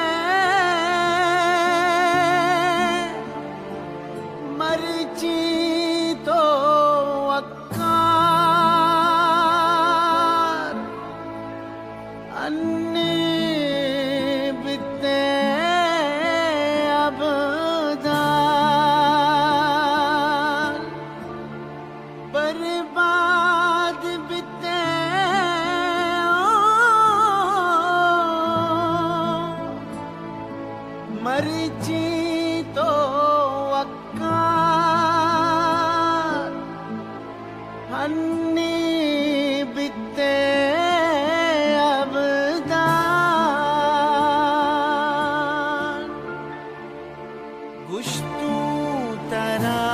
مرچی تو وقار، انی بیتے ابدان۔ برباد بیتے او مرچی تو وقار، ہنی بیتے ابدان۔ گشتوں ترا